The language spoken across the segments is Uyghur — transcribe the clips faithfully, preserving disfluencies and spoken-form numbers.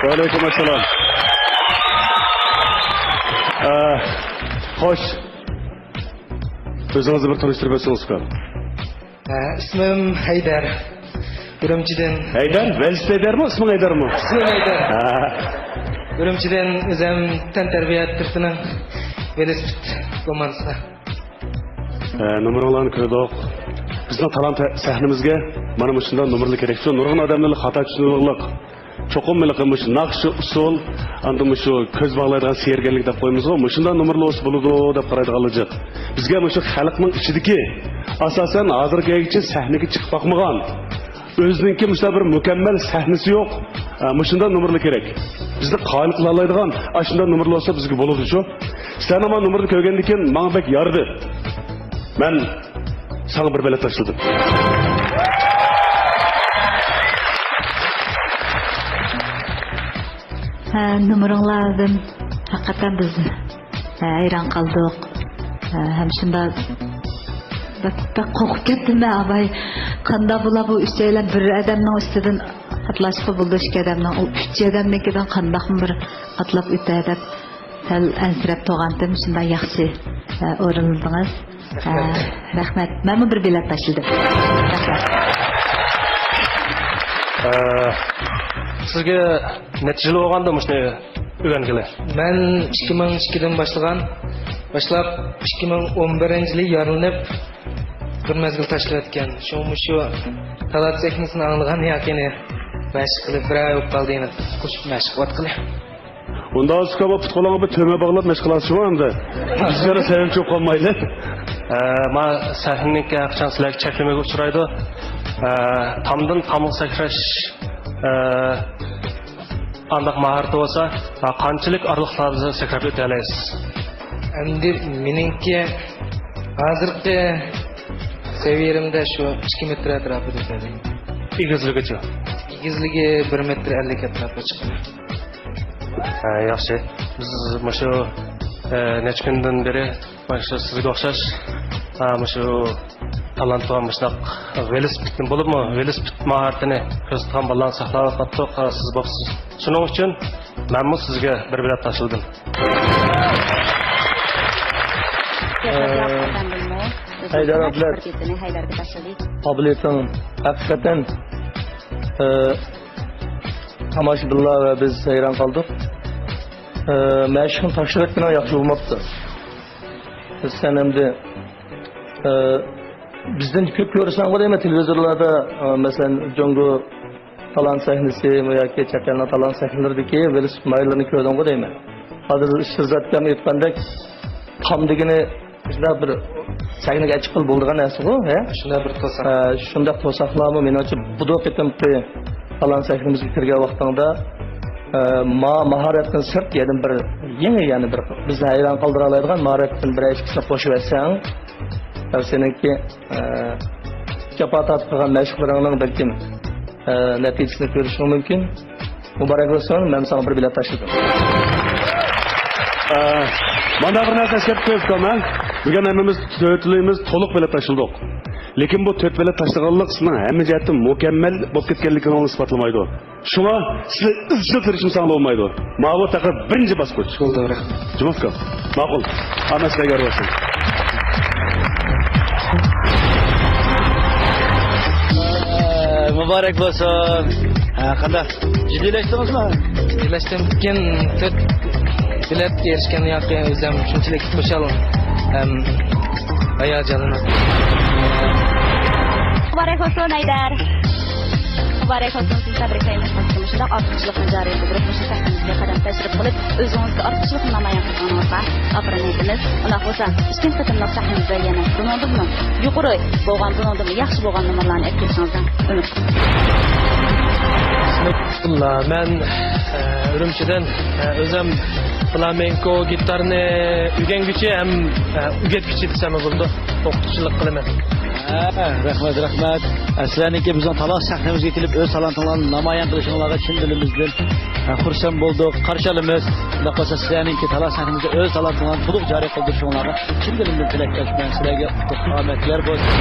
ۋەئەلەيكۇم ئەسسالام. ئە، خوش. ئۆزىڭىزنى بىر تونۇشتۇرۇپ ئۆتسىڭىز، ئۇكام. ئە، ئىسمىم ھەيدەر. ئۈرۈمچىدىن. ھەيدەر؟ ۋېلىسىپىت ھەيدەرمۇ، ئىسمىڭ ھەيدەرمۇ؟ ئىسمىم ھەيدەر. ھە. ئۈرۈمچىدىن، ئۆزۈم تەنتەربىيە تۈرتىنىڭ ۋېلىسىپىت كوماندىسىدا. ئە، نومۇرۇڭلارنى كۆردۇق. بىزنىڭ تالانت سەھنىمىزگە مانا مۇشۇنداق نومۇرلار كېرەك. شۇ نۇرغۇن ئادەملەرنى خاتا چۈشىنىۋالغانلىق. چوقۇم ھېلىقى مۇشۇ ناخشا، ئۇسسۇل، ئاندىن مۇشۇ كۆز باغلايدىغان سېھىرگەرلىك دەپ قويىمىزغۇ، مۇشۇنداق نومۇرلار بولسا بولىدۇ دەپ قارايدىغانلار جىق. بىزگە مۇشۇ خەلقنىڭ ئىچىدىكى، ئاساسەن، ھازىرغىچە سەھنىگە چىقىپ باقمىغان، ئۆزىنىڭكى مۇشۇنداق بىر مۇكەممەل سەھنىسى يوق، ئە، مۇشۇنداق نومۇرلار كېرەك. بىزنى قايىل قىلالايدىغان ئاشۇنداق نومۇرلار بولسا بىزگە بولىدۇ شۇ. سەن ئامان نومۇرنى كۆرگەندىن كېيىن ماڭا بەك يارىدى. مەن ساڭا بىر بېلەت تاشلىدىم. ھە، نومۇرۇڭلاردىن ھەقىقەتەن بىز، ھە، ھەيران قالدۇق. ھە، ھەم شۇنداق بەك، بەك قورقۇپ كەتتىم مەن، ئاباي. قانداق بولا بۇ ئۈچەيلەن بىر ئادەمنىڭ ئۈستىدىن ئاتلاشقا بولىدۇ، ئىككى ئادەمنىڭ، ئۇ ئۈچ ئادەمنىڭكىدىن قانداقمۇ بىر ئاتلاپ ئۆتە دەپ. سەل ئەنسىرەپ تۇرغانتىم، شۇنداق ياخشى، ئە، ئورۇنلىدىڭىز. ئە، رەھمەت. رەھمەت. مەنمۇ بىر بېلەت تاشلىدىم. رەھمەت. ئە، سىزگە نەچچە يىل بولغاندا مۇشۇنى ئۆگەنگىلى؟ مەن ئىككى مىڭ ئىككىدىن باشلىغان، باشلاپ ئىككى مىڭ ئون بىرىنچى يىلى يارىلىنىپ بىر مەزگىل تاشلىۋەتكەن. شۇڭا مۇشۇ تالانت سەھنىسىنى ئاڭلىغان ياقىنى مەشىق قىلىپ بىر ئاي بولۇپ قالدى، يەنە قوشۇپ مەشىق قىلىۋاتقىلى. ئۇنداق بولسا، ئۇكام، پۇت-قولىڭغا بىر تۆمە باغلاپ مەشىق قىلارسىز شۇ ئەمدى. بىز يەنە سەۋەبچى بولۇپ قالمايلى. ئە، ما سەھنىنىڭكى ھەرقاچان سىلەرگە چەكلىمىگە ئۇچرايدۇ. ئە، تامدىن تامغا سەكرەش، ئە، ئانداق ماھارىتى بولسا، ئە، قانچىلىك ئارىلىقلاردا سەكرەپ ئۆتەلەيسىز؟ ئەمدى مېنىڭكى ھازىرقى سەۋىيەمدە شۇ ئىككى مېتىر ئەتراپىدا ئۆتەلەيمەن. ئېگىزلىكىچۇ؟ ئېگىزلىكى بىر مېتىر ئەللىك ئەتراپىدا چىقىدۇ. ھە، ياخشى. بىز مۇشۇ، ئە، نەچچە كۈندىن بېرى مۇشۇ سىزگە ئوخشاش، ئە، مۇشۇ تالانتىغا مۇشۇنداق ۋېلىسىپىتنى بولۇپمۇ، ۋېلىسىپىت ماھارىتىنى كۆرسىتىدىغان بالىلارنى ساقلاۋاتقانلىق، ئە، سىز بوپسىز. شۇنىڭ ئۈچۈن مەنمۇ سىزگە بىر بېلەت تاشلىدىم. ئە، ھەيدەر ئابلەت. ھەيدەرگە تاشلىدى. قابىلىيىتىڭ ھەقىقەتەن، ئە، تاماشىبىنلار ۋە بىز ھەيران قالدۇق. ئە، مەشىقنى تاشلىۋەتكىنىڭ ياخشى بولماپتۇ. سەن ئەمدى، ئە، بىزدىن كۆپ كۆرسەڭغۇ دەيمەن تېلېۋىزورلاردا، ئە، مەسىلەن، جۇڭگو تالانت سەھنىسى ياكى چەت ئەلنىڭ تالانت سەھنىلىرىدىكى ۋېلىسىپىت ماھىرلىرىنى كۆردۈڭغۇ دەيمەن. ھازىر شىرزات ئاكام ئېيتقاندەك، تام دېگىنى شۇنداق بىر سەھنىگە چىققىلى بولىدىغان نەرسىغۇ، ھە؟ شۇنداق بىر توساق. ھە، شۇنداق توساقلارمۇ مېنىڭچە بۇ قېتىمقى تالانت سەھنىمىزگە كىرگەن ۋاقتىڭدا، ئە، ما-، ماھارەتتىن سىرت، يەنە بىر يېڭى، يەنە بىر بىزنى ھەيران قالدۇرالايدىغان ماھارەتتىن بىرەر ئىككىسىنى قوشۇۋەتسەڭ، سېنىڭكى، ئە، جاپا تارتىپ قىلغان مەشىقلىرىڭنىڭ بەلكىم، ئە، نەتىجىسىنى كۆرۈشۈڭ مۇمكىن. مۇبارەك بولسۇن، مەن ساڭا بىر بېلەت تاشلىدىم. ئە، مانا بىر نەرسە ئەسكەرتىپ قويۇپ قالىمەن. بۈگۈن ھەممىمىز تۆتىلىمىز تولۇق بېلەت تاشلىدۇق. لېكىن بۇ تۆت بېلەت تاشلىغانلىق سىزنىڭ ھەممە جەھەتتىن مۇكەممەل بولۇپ كەتكەنلىكىڭىزنى ئىسپاتلىمايدۇ. شۇڭا سىلەر ئىزچىل تىرىشمىساڭلار بولمايدۇ. ماۋۇ پەقەت بىرىنچى باسقۇچ. بولدى، رەھمەت. جۇمۇ ئۇكام. ماقۇل. ئامەت سىلەرگە بولسۇن. مۇبارەك بولسۇن. ھە، قانداق؟ جىددىيلەشتىڭىزمۇ؟ جىددىيلەشتىم. لېكىن تۆت بېلەتكە ئېرىشكەن ياقى ئۆزۈم شۇنچىلىك خۇشال ھەم ھاياجانلىنىپ. مۇبارەك بولسۇن، ھەيدەر. مۇبارەك بولسۇن، سىزنى تەبرىكلەيمىز. مۇشۇنداق ئارتۇقچىلىقنى جارى قىلدۇرۇپ، مۇشۇ سەھنىمىزگە قەدەم تەشرىپ قىلىپ، ئۆزىڭىزگە ئارتۇقچىلىقنى نامايان قىلغىنىڭىزغا ئاپىرىن ئېيتىمىز. ئۇنداق بولسا، ئىككىنچى قېتىملىق سەھنىمىزدە يەنە بۇنىڭدىنمۇ يۇقىرى بولغان، بۇنىڭدىنمۇ ياخشى بولغان نومۇرلارنى ئەكىرىشىڭىزنى ئۈمىد قىلىمىز. بىسمىللا، مەن، ئە، ئۈرۈمچىدىن، ئە، ئۆزۈم فلامېنكو گىتارنى ئۆگەنگۈچى ھەم، ئە، ئۆگەتكۈچى دېسەممۇ بولىدۇ. ئوقۇتقۇچىلىق قىلىمەن. ھە، رەھمەت، رەھمەت. ئە، سىلەرنىڭكى بىزنىڭ تالانت سەھنىمىزگە كېلىپ ئۆز تالانتىڭلارنى نامايان قىلىشىڭلارغا چىن دىلىمىزدىن، ئە، خۇرسەن بولدۇق، قارشى ئالىمىز. شۇنداق بولسا سىلەرنىڭكى تالانت سەھنىمىزدە ئۆز تالانتىڭلارنى تولۇق جارى قىلدۇرۇشۇڭلارغا چىن دىلىمدىن تىلەكداشمەن. سىلەرگە ئۇتۇق، ئامەتلەر بولسۇن.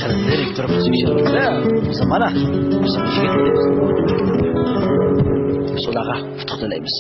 خېلى لىرىك تۇرۇپ سۆزلەۋاتىدۇ. مانا، بىزنىڭ يىگىت. بىز ئۇلارغا ئۇتۇق تىلەيمىز.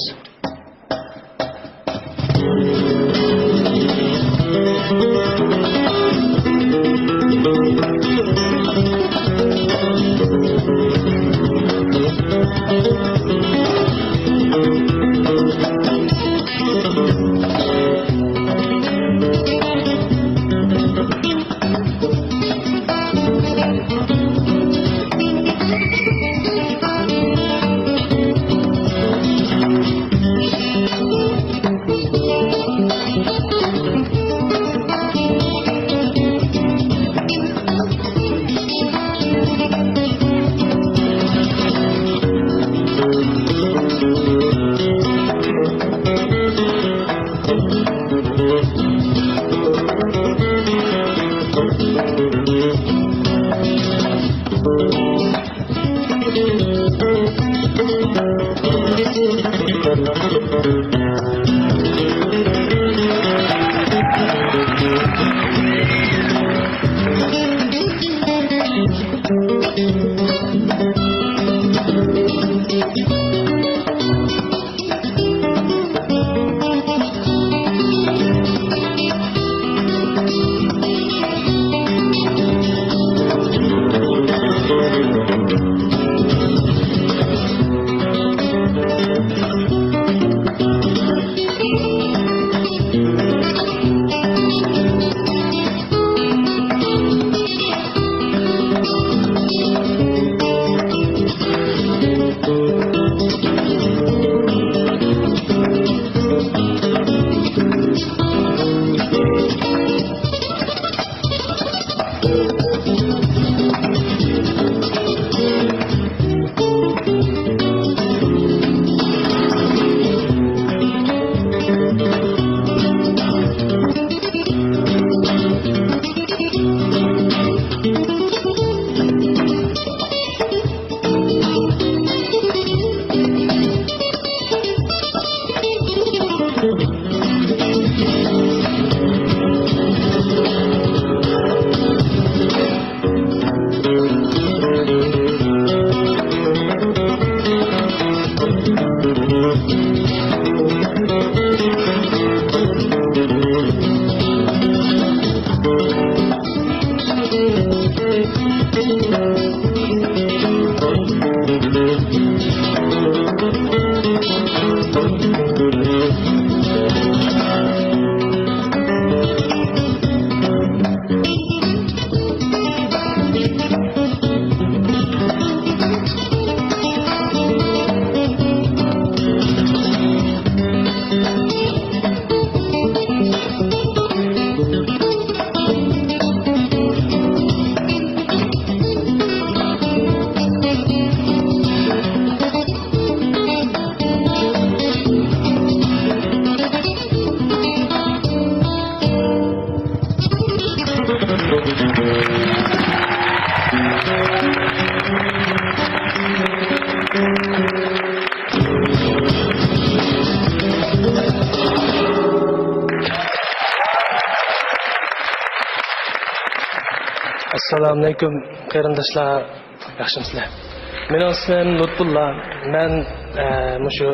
ئەسسالامۇئەلەيكۇم، قېرىنداشلار. ياخشىمۇسىلەر؟ مېنىڭ ئىسمىم لۇتپۇللا. مەن، ئە، مۇشۇ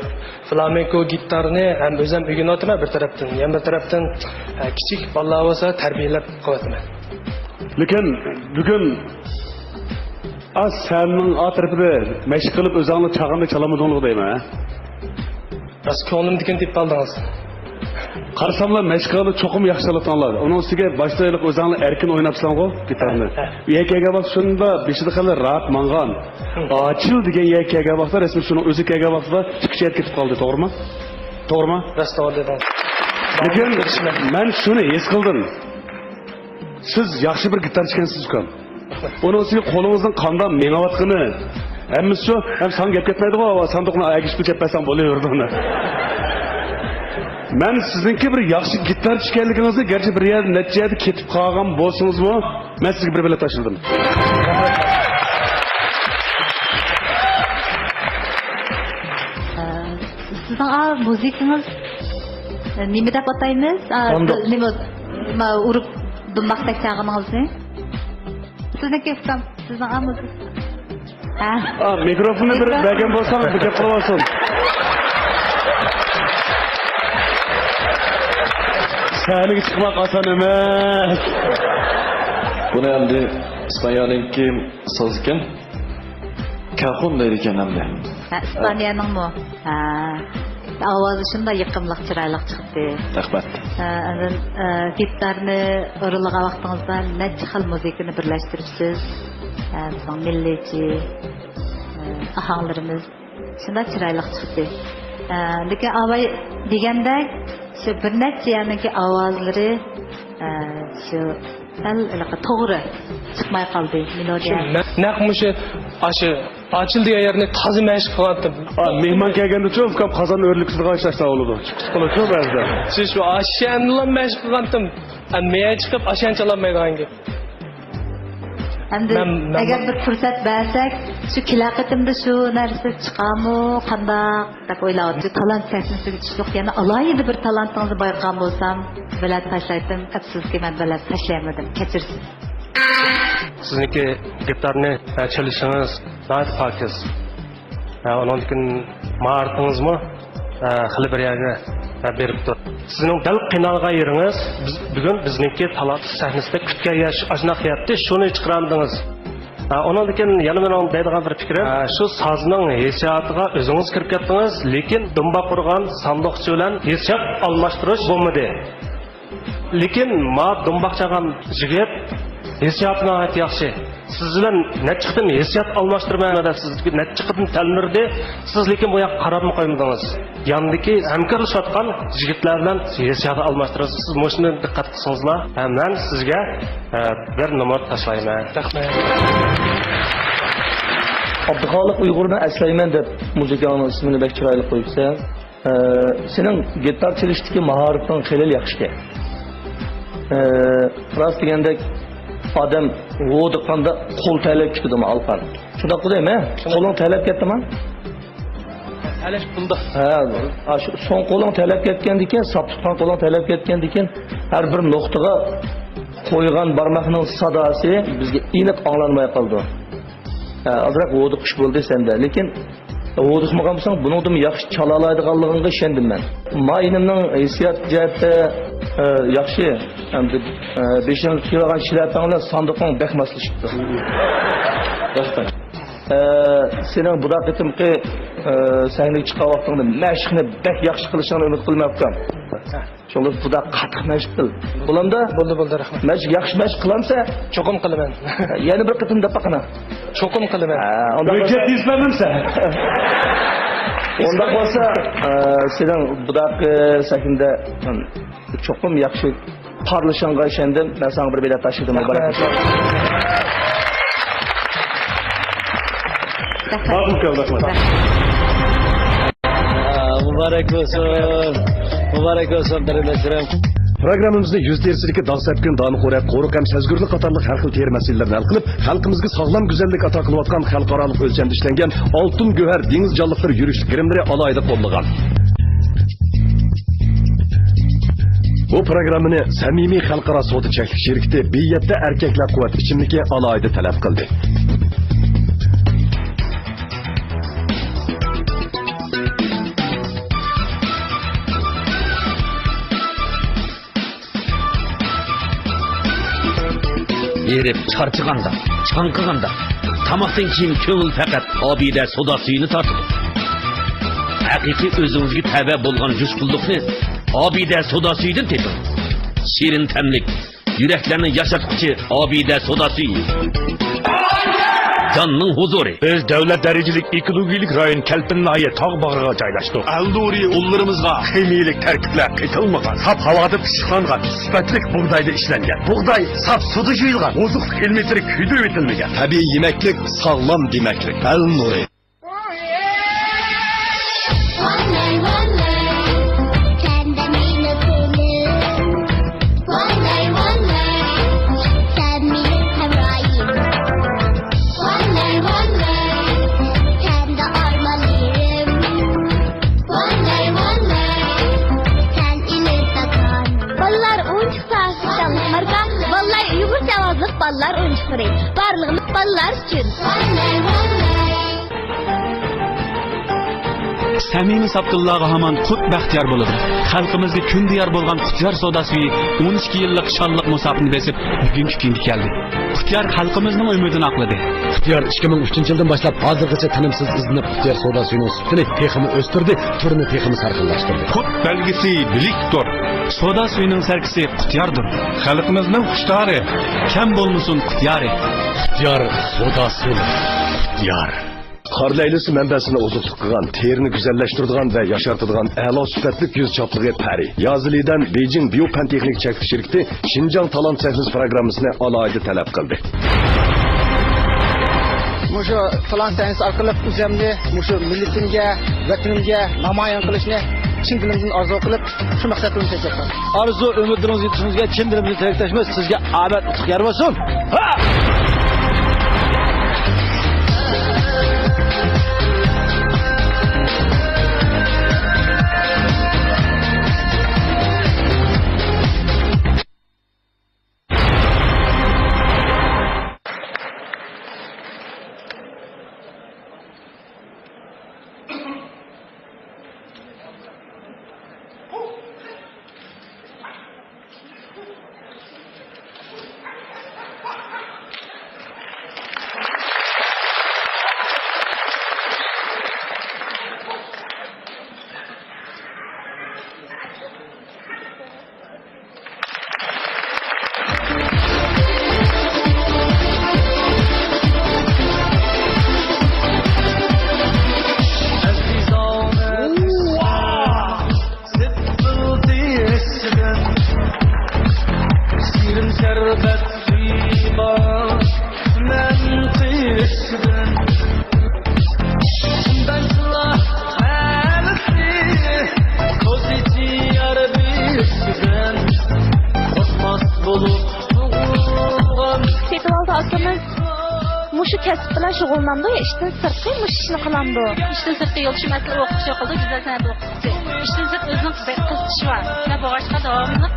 فلامېنكو گىتارنى ھەم ئۆزۈم ئۆگىنىۋاتىمەن بىر تەرەپتىن، يەنە بىر تەرەپتىن، ئە، كىچىك بالىلار بولسا تەربىيەلەپ قىلىۋاتىمەن. لېكىن بۈگۈن ئا، سەھنىنىڭ ئا تەرىپىدە مەشىق قىلىپ ئۆزۈڭلار چالغاندەك چالالمىدىڭلار دەيمەن، ھە؟ راست كۆڭلۈمدىكىنى تېپىپ ئالدىڭىز. قارىساملا مەشىق قىلغاندا چوقۇم ياخشى چالىدىغانلار. ئۇنىڭ ئۈستىگە باشتا ھېلىقى ئۆزۈڭلار ئەركىن ئويناپسىلەرغۇ گىتارنى. ھە، ھە. بۇ يەرگە كەلگەن ۋاقىت شۇندا بېشىدا خېلى راھەت ماڭغان. ھە. ئاچىل دېگەن يەرگە كەلگەن ۋاقىتتا رەسمىي شۇنىڭ ئۆزى كەلگەن ۋاقىتتا ئىككى چەتكە كېتىپ قالدى، توغرىمۇ؟ توغرىمۇ؟ راست، توغرا دېدىڭىز. لېكىن مەن شۇنى ھېس قىلدىم. سىز ياخشى بىر گىتارچى ئىكەنسىز، ئۇكام. ئۇنىڭ ئۈستىگە قولىڭىزنىڭ قانداق مېڭىۋاتقىنى، ھەممىسى شۇ، ھەم ساڭا گەپ كەتمەيدىغۇ، ساندۇقنى ئەگىشىپ كەپ بەرسەڭ بولۇۋېرىدۇ ئۇنى. مەن سىزنىڭكى بىر ياخشى گىتارچى ئىكەنلىكىڭىزنى گەرچە بىر يەردە نەچچە يەردە كېتىپ قالغان بولسىڭىزمۇ، مەن سىزگە بىر بېلەت تاشلىدىم. سىزنىڭ ئا، مۇزىكىڭىز، ئە، نېمە دەپ ئاتايمىز؟ ئا، ساندۇق. نېمە، ما، ئۇرۇپ دۇمباقتەك چالغىنىڭىزنى؟ سىزنىڭكى ئۇكام، سىزنىڭ ئا، مۇزىكا. ھە. ئا، مىكروفوننى بىر مىكرو- بەرگەن بولساڭ، بىر گەپ قىلىۋالسۇن. سەھنىگە چىقماق ئاسان ئەمەس. بۇنى ئەمدى ئىسپانىيەنىڭكى سازكەن. كاخون دەيدىكەن ئەمدى. ھە، ئىسپانىيەنىڭمۇ؟ ھە. ئاۋازى شۇنداق يېقىملىق، چىرايلىق چىقتى. رەھمەت. ھە، ئاندىن، ئە، گىتارنى ئورۇنلىغان ۋاقتىڭىزدا نەچچە خىل مۇزىكىنى بىرلەشتۈرۈپسىز؟ ھە، بىزنىڭ مىللىيچە، ئە، ئاھاڭلىرىمىز شۇنداق چىرايلىق چىقتى. ئە، لېكىن ئاۋاي دېگەندەك، شۇ بىر نەچچە يەرنىڭكى ئاۋازلىرى، ئە، شۇ سەل ھېلىقى توغرا چىقماي قالدى مېلودىيە. شۇ نە-، نەق مۇشۇ، ئاشۇ ئاچىل دېگەن يەرنى تازا مەشىق قىلغانتىم. ئا، مېھمان كەلگەندىچۇ، ئۇكام قازان ئۆرلۈكىدىغان ئىش ئاشتا بولىدۇ. چىقىپ قالىدۇ بەزىدە. شۇ، شۇ ئاشۇ يەرنىلا مەشىق قىلغانتىم. ئە، مېيە چىقىپ ئاشۇ يەرنى چالالمايدىغان گەپ. ئەمدى مەن، مەن ئەگەر بىر پۇرسەت بەرسەك، شۇ كېلەر قېتىمدا شۇ نەرسە چىقارمۇ، قانداق دەپ ئويلاۋاتىمەن. تالانت سەھنىسىگە چۈشتۇق، يەنە ئالاھىدە بىر تالانتىڭىزنى بايقىغان بولسام، بېلەت تاشلايتتىم. ئەپسۇسكى، مەن بېلەت تاشلىيالمىدىم. كەچۈرسىز. سىزنىڭكى گىتارنى، ئە، چېلىشىڭىز ناھايىتى پاكىز. ھە، ئۇنىڭدىن كېيىن ماھارىتىڭىزمۇ، ھە، خېلى بىر يەرگە، ھە، بېرىپتۇ. سىزنىڭ دەل قىينالغان يېرىڭىز، بىز، بۈگۈن بىزنىڭكى تالانت سەھنىسىدە كۈتكەن ياش ئاشۇنداق يەتتى، شۇنى چىقىرالمىدىڭىز. ھە، ئۇنىڭدىن كېيىن يەنە مېنىڭ دەيدىغان بىر پىكرىم، ھە، شۇ سازنىڭ ھېسسىياتىغا ئۆزىڭىز كىرىپ كەتتىڭىز، لېكىن دۇمباق ئۇرغان ساندۇقچى بىلەن ھېسسىيات ئالماشتۇرۇش بولمىدى. لېكىن ما دۇمباق چالغان يىگىت ھېسسىياتى ناھايىتى ياخشى. سىز بىلەن نەچچە قېتىم ھېسسىيات ئالماشتۇرىمەن دەپ سىزگە نەچچە قېتىم تەلمۈردى. سىز لېكىن بۇ ياققا قاراپمۇ قويمىدىڭىز. ياندىكى ھەمكارلىشىۋاتقان يىگىتلەر بىلەن ھېسسىيات ئالماشتۇرىسىز. سىز مۇشۇنى دىققەت قىلسىڭىزلا، ھە، مەن سىزگە، ھە، بىر نومۇر تاشلايمەن. رەھمەت. ئابدۇخالىق ئۇيغۇرنى ئەسلەيمەن دەپ مۇزىكاڭنىڭ ئىسمىنى بەك چىرايلىق قويۇپسەن. ئە، سېنىڭ گىتار چېلىشتىكى ماھارىتىڭ خېلى ياخشىكەن. ئە، راست دېگەندەك، ئادەم ھودۇققاندا قول تەرلەپ كېتىدۇ، ئالقان. شۇنداق دەيمەن، قولۇڭ تەرلەپ كەتتىما؟ تەرلەپ بولدى. ھە، ئاشۇ سوڭ قولۇڭ تەرلەپ كەتكەندىكىن، ساپ تۇتقان قولۇڭ تەرلەپ كەتكەندىكىن، ھەر بىر نۇقتىغا قويغان بارماقنىڭ ساداسى بىزگە ئېنىق ئاڭلانماي قالىدۇ. ھە، ئازراق ھودۇقۇش بولدى سەندە. لېكىن ھودۇقمىغان بولساڭ، بۇنىڭدىنمۇ ياخشى چالالايدىغانلىقىڭغا ئىشەندىم مەن. ما ئىنىمنىڭ ھېسسىيات جەھەتتە، ئە، ياخشى. ئەمدى، ئە، بېشىڭغا كىيىۋالغان شىلەپەڭ بىلەن ساندۇقۇڭ بەك ماسلىشىپتۇ. رەھمەت. ئە، سېنىڭ بۇدا قېتىمقى، ئە، سەھنىگە چىققان ۋاقتىڭدا مەشىقنى بەك ياخشى قىلىشىڭنى ئۈمىد قىلىمەن، ئۇكام. شۇڭا بۇدا قاتتىق مەشىق قىل. بولامدا؟ بولدى، بولدى، رەھمەت. مەشىق، ياخشى مەشىق قىلامسەن؟ چوقۇم قىلىمەن. يەنە بىر قېتىم دەپ باققىنا. چوقۇم قىلىمەن. ھە، ئۇنداق بولسا، ھۆججەت يۈزلەنمىسە. ئۇنداق بولسا، ئە، سېنىڭ بۇداقى سەھنىدە، ھىم، چوقۇم ياخشى پارلىشىڭغا ئىشەندىم. مەن ساڭا بىر بېلەت تاشلىدىم. مۇبارەك بولسۇن. رەھمەت. ماقۇل كۆردۈم. مۇبارەك بولسۇن. مۇبارەك بولسۇن، قېرىنداشلىرىم. پروگراممىمىزنى يۈز تېرىسىدىكى داغ سەپكۈن، دانىخورەك، قورۇق ھەم سەزگۈرلۈك قاتارلىق ھەر خىل تېرە مەسىلىلىرىنى ھەل قىلىپ، خەلقىمىزگە ساغلام گۈزەللىك ئاتا قىلىۋاتقان خەلقئارالىق ئۆلچەمدە ئىشلەنگەن ئالتۇن گۆھەر دېڭىز جانلىقلىرى يۈرۈشلۈك گىرىملىرى ئالاھىدە قوللىغان. بۇ پروگراممىنى سەمىمىي خەلقئارا سودا چەكلىك شىركىتى بى يەتتە ئەركەكلەر قۇۋۋەت ئىچىملىكى ئالاھىدە تەلەپ قىلدى. بى بېرىپ چارچىغاندا، چاڭقىغاندا، تاماقتىن كېيىن كۆڭۈل پەقەت ئابىدە سودا سۈيىنى تارتىدۇ. ھەقىقىي ئۆزىڭىزگە تەۋە بولغان جۇشقۇنلۇقنى ئابىدە سودا سۈيىدىن تېپىڭ. شېرىن تەملىك، يۈرەكلەرنى ياشارتقۇچى ئابىدە سودا سۈيى. جاننىڭ ھۇزۇرى. بىز دۆلەت دەرىجىلىك ئېكولوگىيەلىك رايون كەلپىن ناھىيە تاغ باغرىغا جايلاشتۇق. ئەلنۇرى ئۇللىرىمىزغا خىمىيەلىك تەركىبلەر قېتىلمىغان، ساپ ھاۋادا پىششىقلانغان، سۈپەتلىك بۇغدايدا ئىشلەنگەن. بۇغداي ساپ سۇدا يۇيۇلغان، ئوزۇقلۇق ئېلېمېنتلىرى كۆيدۈرۈۋېتىلمىگەن. تەبىئىي يېمەكلىك، ساغلام دېمەكلىك. ئەلنۇرى. ۋاي ۋاي، سەندە مېنى كۆڭلۈم. ۋاي ۋاي، سەن مېنىڭ ھەمراھىم. ۋاي ۋاي، سەندە ئارمانلىرىم. ۋاي ۋاي، سەن ئىلىم تاپقان. بالىلار ئويۇنچۇق ساھەسىدىكى داڭلىق ماركا، بالىلار ئۇيغۇرچە ئاۋازلىق بالىلار ئويۇنچۇقلىرى. بارلىقى بالىلار ئۈچۈن. ۋاي ۋاي. سەمىمىي ساتقىنلارغا ھامان قۇت بەختىيار بولىدۇ. خەلقىمىزگە كۈندە يار بولغان قۇتيار سودا سۈيى ئون ئىككى يىللىق شانلىق مۇساپىنى بېسىپ، بۈگۈنكى كۈنگە كەلدى. قۇتيار خەلقىمىزنىڭ ئۈمىدىنى ئاقلىدى. قۇتيار ئىككى مىڭ ئۈچىنچى يىلدىن باشلاپ ھازىرغىچە تىنىمسىز ئىزدىنىپ، قۇتيار سودا سۈيىنىڭ سۈپىتىنى تېخىمۇ ئۆستۈردى، تۈرىنى تېخىمۇ سەرخىللاشتۇردى. قۇت بەلگىسى بىلىكتۇر. سودا سۈيىنىڭ سەركىسى قۇتياردۇر. خەلقىمىزنىڭ خۇشتارى. كەم بولمىسۇن قۇتيارى. قۇتيار سودا سۈيى. قۇتيار. قار لەيلىسى مەنبەسىنى ئوزۇقلۇق قىلغان، تېرىنى گۈزەللەشتۈرىدىغان ۋە ياشارتىدىغان ئەلا سۈپەتلىك يۈز چاپلىقى پەرى يازىلىدەن بېيجىڭ بىيو پەن تېخنىكا چەكلىك شىركىتى شىنجاڭ تالانت سەھنىسى پىروگراممىسىنى ئالاھىدە تەلەپ قىلدى. مۇشۇ تالانت سەھنىسى ئارقىلىق ئۆزۈمنى مۇشۇ مىللىتىمگە، ۋەتىنىمگە نامايان قىلىشنى چىن دىلىمدىن ئارزۇ قىلىپ، شۇ مەقسەتتىن چېكىپ. ئارزۇ ئۈمىدلىرىڭىزگە يېتىشىڭىزگە چىن دىلىمدىن تىلەكداشمىز. سىزگە ئامەت، ئۇتۇق يار بولسۇن. ھا! ئەزىزانە سىپپىلدى ئىچىدىن، شېرىن شەربەت سۈيى بار مەن قېشىدىن. شۇنداقلا ھەلىسى كوزىچى يار بېشىدىن قورقماس بولۇپ تۇغۇلغان. سېتىۋالدى ئاكىمىز. مۇشۇ كەسىپ بىلەن شۇغۇللىنامدۇ يا ئىشتىن سىرتقى مۇشۇ ئىشنى قىلامدۇ؟ ئىشتىن سىرتقى يولدىشىم ئەسلى ئوقۇتقۇچى ئوقۇيدۇ، گۈزەل سەنئەت ئوقۇتقۇچى. ئىشتىن سىرت ئۆزىنىڭ بىر قىزىقىشى بار. شۇنداق بولغاچقا داۋاملىق.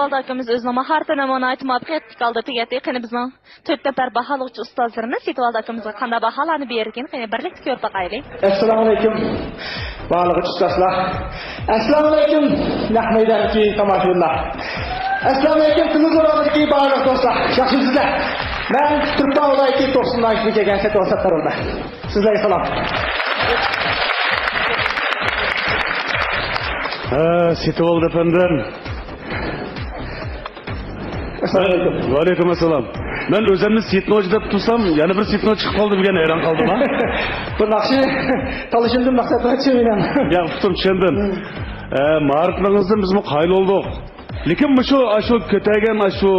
سېتىۋالدى ئاكىمىز ئۆزىنىڭ ماھارىتىنى ناھايىتى مۇۋەپپەقىيەتلىك ھالدا تۈگەتتى. قېنى بىزنىڭ تۆت نەپەر باھالىغۇچى ئۇستازلىرىمىز سېتىۋالدى ئاكىمىزغا قانداق باھالارنى بېرىدىكىن، قېنى بىرلىكتە كۆرۈپ باقايلى. ئەسسالامۇئەلەيكۇم، باھالىغۇچى ئۇستازلار. ئەسسالامۇئەلەيكۇم، نەق مەيداندىكى تاماشىبىنلار. ئەسسالامۇئەلەيكۇم، تېلېۋىزور ئالدىدىكى بارلىق دوستلار. ياخشىمۇسىزلەر؟ مەن تۈركىستان ۋىلايىتى توقسۇن ناھىيەسىدىن كەلگەن سېتىۋالدى سەتتارۇللا. سىزلەرگە سالام. ھە، سېتىۋالدى ئەپەندىم. ئەسسالامۇئەلەيكۇم. ۋەئەلەيكۇم ئەسسالام. مەن ئۆزۈمنى سېتىۋالدى دەپ تۇرسام، يەنە بىر سېتىۋالدى چىقىپ قالدى دېگەن ھەيران قالدىم ھە. بۇ ناخشا تاللىشىمدىن مەقسەت بار چۈشەنمەيمەن. يا، ئۇقتۇم، چۈشەندىم. ھە، ماھارەتلىرىڭىزدىن بىزمۇ قايىل بولدۇق. لېكىن مۇشۇ، ئاشۇ كۆتەرگەن، ئاشۇ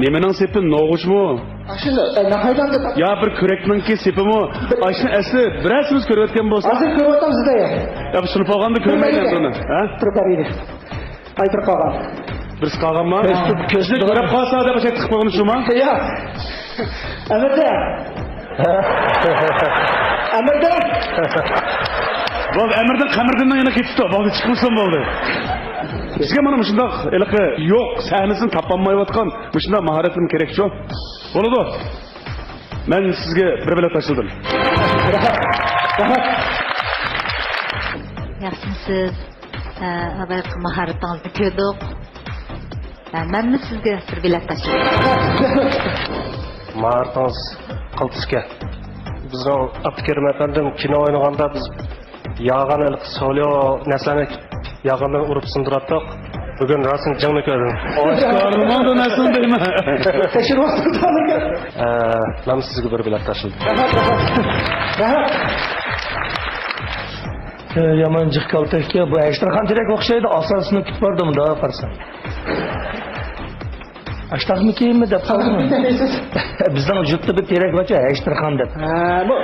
نېمىنىڭ سېپى، نوغۇچمۇ؟ ئاشۇ، ئە، ناخايدان دەپ. يا بىر كۈرەكنىڭكى سېپىمۇ؟ ئاشۇنى ئەسلى بىرەرسىمىز كۆرۈۋەتكەن بولسا. ھازىر كۆرۈۋاتامسىز دە. يا، بىز تۇرۇپ قالغاندا كۆرمەيمەن بۇنى. ھە؟ تۇرۇپ بار ئىدى. قايتۇرۇپ قالغان. بىرسى قالغانما؟ كۆز، كۆزلۈك. كۆرۈپ قالسا دەپ ئاشۇ تىقىپ قويغىنى شۇما؟ يا. ئەمىردە. ئەمىردە. بولدى، ئەمىردىن قەمىردىننىڭ يېنىغا كېتىپتۇ. بولدى، چىقمىسۇن بولدى. بىزگە مانا مۇشۇنداق ھېلىقى يوق، سەھنىسىنى تاپالمايۋاتقان مۇشۇنداق ماھارەتلىرىمۇ كېرەكچۇ؟ بولىدۇ. مەن سىزگە بىر بېلەت تاشلىدىم. ياخشىمۇسىز؟ ھە، بايىقى ماھارىتىڭىزنى كۆردۇق. ھە، مەنمۇ سىزگە بىر بېلەت تاشلىدىم. ماھارىتىڭىز قالتىس ئىكەن. بىزنىڭ ئابدۇكېرىم ئەپەندىم كىنو ئوينىغاندا بىز ياغان ھېلىقى سوليو نەرسىلەرنى ياغاندىن ئۇرۇپ سۇندۇراتتۇق. بۈگۈن راستىنچىڭنى كۆردۈم. ئاشكارىلىماڭ بۇ نەرسىنى دەيمەن. تەكشۈرۈۋاتىدۇ. ئە، مەن سىزگە بىر بېلەت تاشلىدىم. ئە، يامان جىق كالتەككە بۇ ھەشتەرخان تېرەك ئوخشايدۇ، ئاساسىنى كۈتۈپ باردىم، مۇنداق قارىسام. ئاشتاقمىكىنمۇ دەپ قالدىم. بىزنىڭ يۇرتتا بىر تېرەك بارچۇ، ھەشتەرخان دەپ. ھە، بۇ،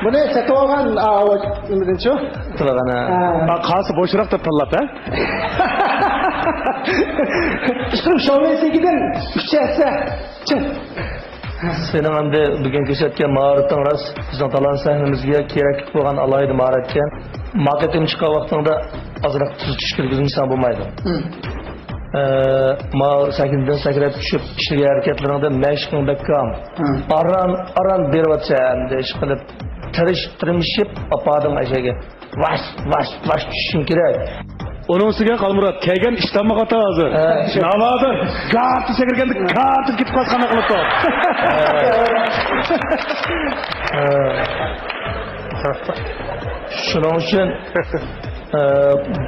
بۇنى سېتىۋالغان، ئا، نېمىدىنچۇ؟ سېتىۋالغان، ھە. ھە. ھە، قالسا بوشراق دەپ تاللاپ، ھە؟ شۇ شوۋېسىكىدىن ئۈچ ھەسسە. سېنىڭ ئەمدى بۈگۈن كۆرسەتكەن ماھارىتىڭ راست بىزنىڭ تالانت سەھنىمىزگە كېرەكلىك بولغان ئالاھىدە ماھارەتكەن. ما قېتىم چىققان ۋاقتىڭدا ئازراق تۈز چۈشكۈرگۈزمىسەڭ بولمايدۇ. ھىم. ئە، ما سەھنىدىن سەكرەپ چۈشۈپ ئىشلىگەن ھەرىكەتلىرىڭدە مەشىقىڭ بەك كام. ھىم. ئاران، ئاران بېرىۋاتىسەن ئەمدى ئىشقىلىپ. تىرىش-، تىرمىشىپ ئاپاردىڭ ئەشەگە. ۋاش، ۋاش، ۋاش چۈشۈشۈڭ كېرەك. ئۇنىڭ ئۈستىگە قالمۇرات، كەلگەن ئىشتانمۇ قاتا ھازىر. ھە. ناۋادا گارتى سەكرىگەندە گارتى كېتىپ قالسا قانداق قىلىدۇ؟ ھە. شۇنىڭ ئۈچۈن، ئە،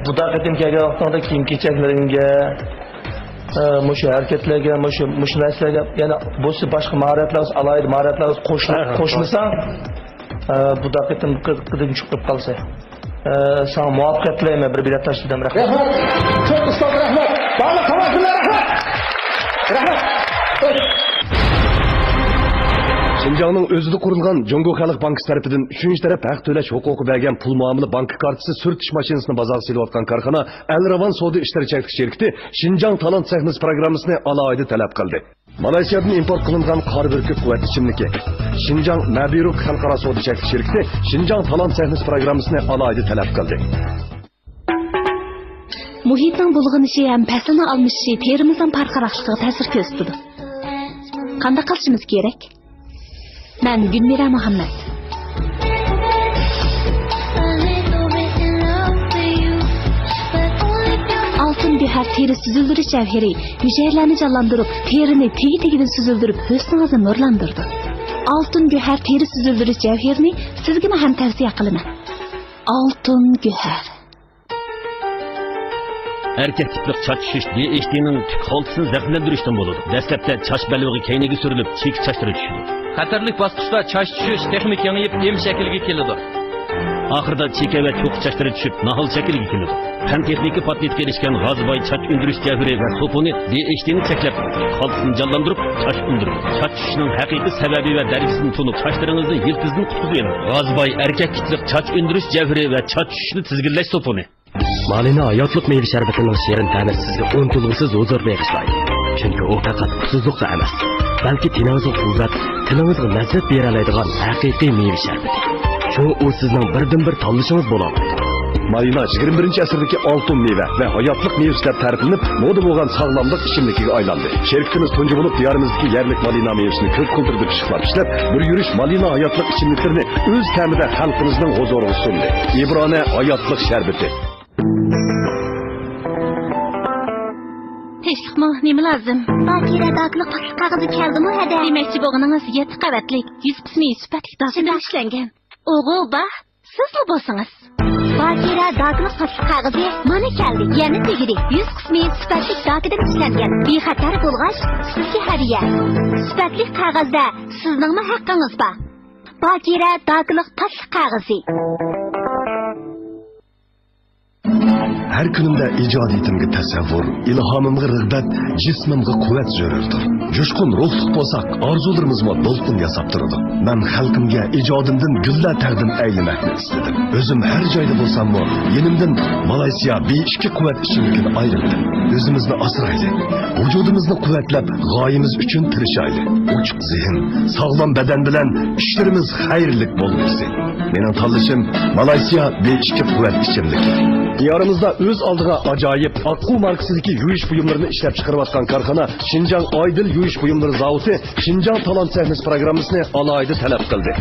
بۇدا قېتىم كەلگەن ۋاقتىڭدا كىيىم-كېچەكلىرىڭگە، ئە، مۇشۇ ھەرىكەتلەرگە، مۇشۇ، مۇشۇ نەرسىلەرگە، يەنە بولسا باشقا ماھارەتلەر، ئالاھىدە ماھارەتلەر قوشۇلۇپ، ھە، ھە. قوشمىساڭ، ئە، بۇدا قېتىم قىدىغا چۈشۈپ قالسا. ئە، ساڭا مۇۋەپپەقىيەت تىلەيمەن، بىر بېلەت تاشلىدىم، رەھمەت. رەھمەت. كۆپ ئۇستاز، رەھمەت. بارلىق تاماشىبىنلار، رەھمەت. رەھمەت. شىنجاڭنىڭ ئۆزىدە قۇرۇلغان جۇڭگو خەلق بانكىسى تەرىپىدىن ئۈچىنچى تەرەپ ھەق تۆلەش ھوقۇقى بەرگەن پۇل مۇئامىلە بانكا كارتىسى سۈرتۈش ماشىنىسىنى بازارغا سېلىۋاتقان كارخانا ئەلرىۋان سودا ئىشلىرى چەكلىك شىركىتى شىنجاڭ تالانت سەھنىسى پىروگراممىسىنى ئالاھىدە تەلەپ قىلدى. مالايسىيادىن ئىمپورت قىلىنغان قارا بۈركۈت قۇۋۋەت ئىچىملىكى. شىنجاڭ مەبىرۇك خەلقئارا سودا چەكلىك شىركىتى شىنجاڭ تالانت سەھنىسى پىروگراممىسىنى ئالاھىدە تەلەپ قىلدى. مۇھىتنىڭ بۇلغىنىشى ھەم پەسىلنىڭ ئالمىشىشى تېرىمىزنىڭ پارقىراقلىقىغا تەسىر كۆرسىتىدۇ. قانداق قىلىشىمىز كېرەك؟ مەن گۈلمىرە مۇھەممەد. ئالتۇن گۆھەر تېرە سۈزۈلدۈرۈش جەۋھىرى ھۈجەيرىلەرنى جانلاندۇرۇپ، تېرىنى تېگى-تېگىدىن سۈزۈلدۈرۈپ، ھۆسنىڭىزنى نۇرلاندۇرىدۇ. ئالتۇن گۆھەر تېرە سۈزۈلدۈرۈش جەۋھىرىنى سىزگىمۇ ھەم تەۋسىيە قىلىمەن. ئالتۇن گۆھەر. ئەركەك تىپلىق چاچ چۈشۈش دى ئېيچ دىنىڭ تۈك خالتىسىنى زەخىملەندۈرۈشتىن بولىدۇ. دەسلەپتە چاچ بەلبېغى كەينىگە سۈرۈلۈپ، چېكە چاچلىرى چۈشىدۇ. خەتەرلىك باسقۇچتا چاچ چۈشۈش تېخىمۇ كېڭىيىپ، ئېم شەكلىگە كېلىدۇ. ئاخىرىدا چېكە ۋە چوققا چاچلىرى چۈشۈپ، ناھال شەكىلگە كېلىدۇ. پەن تېخنىكا پاتېنتىغا ئېرىشكەن غازىباي چاچ ئۈندۈرۈش جەۋھىرى ۋە سوپۇنى دى ئېيچ دىنى چەكلەپ، خالتىسىنى جانلاندۇرۇپ، چاچ ئۈندۈرىدۇ. چاچ چۈشۈشنىڭ ھەقىقىي سەۋەبى ۋە دەرىجىسىنى تونۇپ، چاچلىرىڭىزنى يىلتىزدىن قۇتقۇزۇۋېلىڭ. غازىباي ئەركەك تىپلىق چاچ ئۈندۈرۈش جەۋھىرى ۋە چاچ چۈشۈشنى تىزگىنلەش سوپۇنى. مالىنا ھاياتلىق مېۋە شەربىتىنىڭ شېرىن تەمى سىزگە ئۇنتۇلغۇسىز ھۇزۇر بېغىشلايدۇ. چۈنكى ئۇ پەقەت ئۇسسۇزلۇقلا ئەمەس، بەلكى تېنىڭىزغا قۇۋۋەت، تىلىڭىزغا لەززەت بېرەلەيدىغان ھەقىقىي مېۋە شەربىتى. شۇڭا ئۇ سىزنىڭ بىردىنبىر تاللىشىڭىز بولالايدۇ. مالىنا يىگىرمە بىرىنچى ئەسىردىكى ئالتۇن مېۋە ۋە ھاياتلىق مېۋىسى دەپ تەرىپلىنىپ، مودا بولغان ساغلاملىق ئىچىملىكىگە ئايلاندى. شىركىتىمىز تۇنجى بولۇپ دىيارىمىزدىكى يەرلىك مالىنا مېۋىسىنى كۆپ كولتۇردا پىششىقلاپ ئىشلەپ، بىر يۈرۈش مالىنا ھاياتلىق ئىچىملىكلىرىنى ئۆز تەمىدە خەلقىمىزنىڭ ھۇزۇرىغا سۇندى. ئىبرانە ھاياتلىق شەربىتى. تىنچلىقمۇ؟ نېمە لازىم؟ باكىرە داكىلىق تاتلىق قەغىزى كەلدىمۇ ھەدە؟ دېمەكچى بولغىنىڭىز يەتتە قەۋەتلىك، يۈز قىسمى سۈپەتلىك داكىدىن ئىشلەنگەن. ئوغۇل بار، سىزلا بولسىڭىز. باكىرە داكىلىق تاتلىق قەغىزى مانا كەلدى. يەنە تۈگىدى. يۈز قىسمى سۈپەتلىك داكىدىن ئىشلەنگەن. بىخەتەر بولغاچ، سىزگە ھەدىيە. سۈپەتلىك قەغەزدە سىزنىڭمۇ ھەققىڭىز بار. باكىرە داكىلىق تاتلىق قەغىزى. ھەر كۈنۈمدە ئىجادىيىتىمگە تەسەۋۋۇر، ئىلھامىمغا رىغبەت، جىسمىمغا قۇۋۋەت زۆرۈردۇر. جۇشقۇن روھلۇق بولساق، ئارزۇلىرىمىزمۇ دولقۇن ياساپ تۇرىدۇ. مەن خەلقىمگە ئىجادىمدىن گۈللەر تەقدىم ئەيلىمەكنى ئىستىدىم. ئۆزۈم ھەر جايدا بولساممۇ، يېنىمدىن مالايسىيا بى ئىككى قۇۋۋەت ئىچىملىكىنى ئايرىمىدىم. ئۆزىمىزنى ئاسرايلى. ۋۇجۇدىمىزنى قۇۋۋەتلەپ، غايىمىز ئۈچۈن تىرىشايلى. ئوچۇق زېھىن، ساغلام بەدەن بىلەن ئىشلىرىمىز خەيرلىك بولغۇسى. مېنىڭ تاللىشىم مالايسىيا بى ئىككى قۇۋۋەت ئىچىملىكى. دىيارىمىزدا ئۆز ئالدىغا ئاجايىپ ئاققۇ ماركىسىدىكى يۇيۇش بۇيۇملىرىنى ئىشلەپ چىقىرىۋاتقان كارخانا شىنجاڭ ئايدىل يۇيۇش بۇيۇملىرى زاۋۇتى شىنجاڭ تالانت سەھنىسى پىروگراممىسىنى ئالاھىدە تەلەپ قىلدى.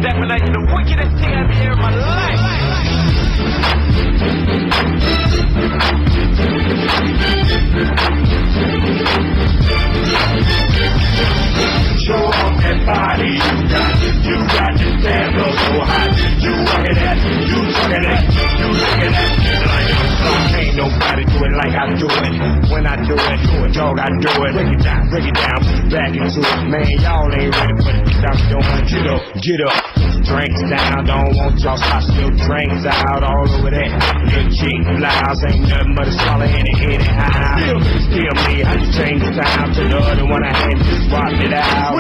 Definitely the wickedest thing I've ever heard in my life. Show off that body you got. You got this damn blow so hot. You working that, you talking that, you looking at like a star. Can't nobody do it like I do it. When I do it, do it, dog, I do it. Break it down, break it down, put it back into it. Man, y'all ain't ready for the shit I'm doing. Get up, get up. Drinks down, don't want y'all shots, still drinks out all over that. Your cheap blouse ain't nothing but a swallow in it anyhow. Still, still me, how you change the sound to the other one I had just swapped it out.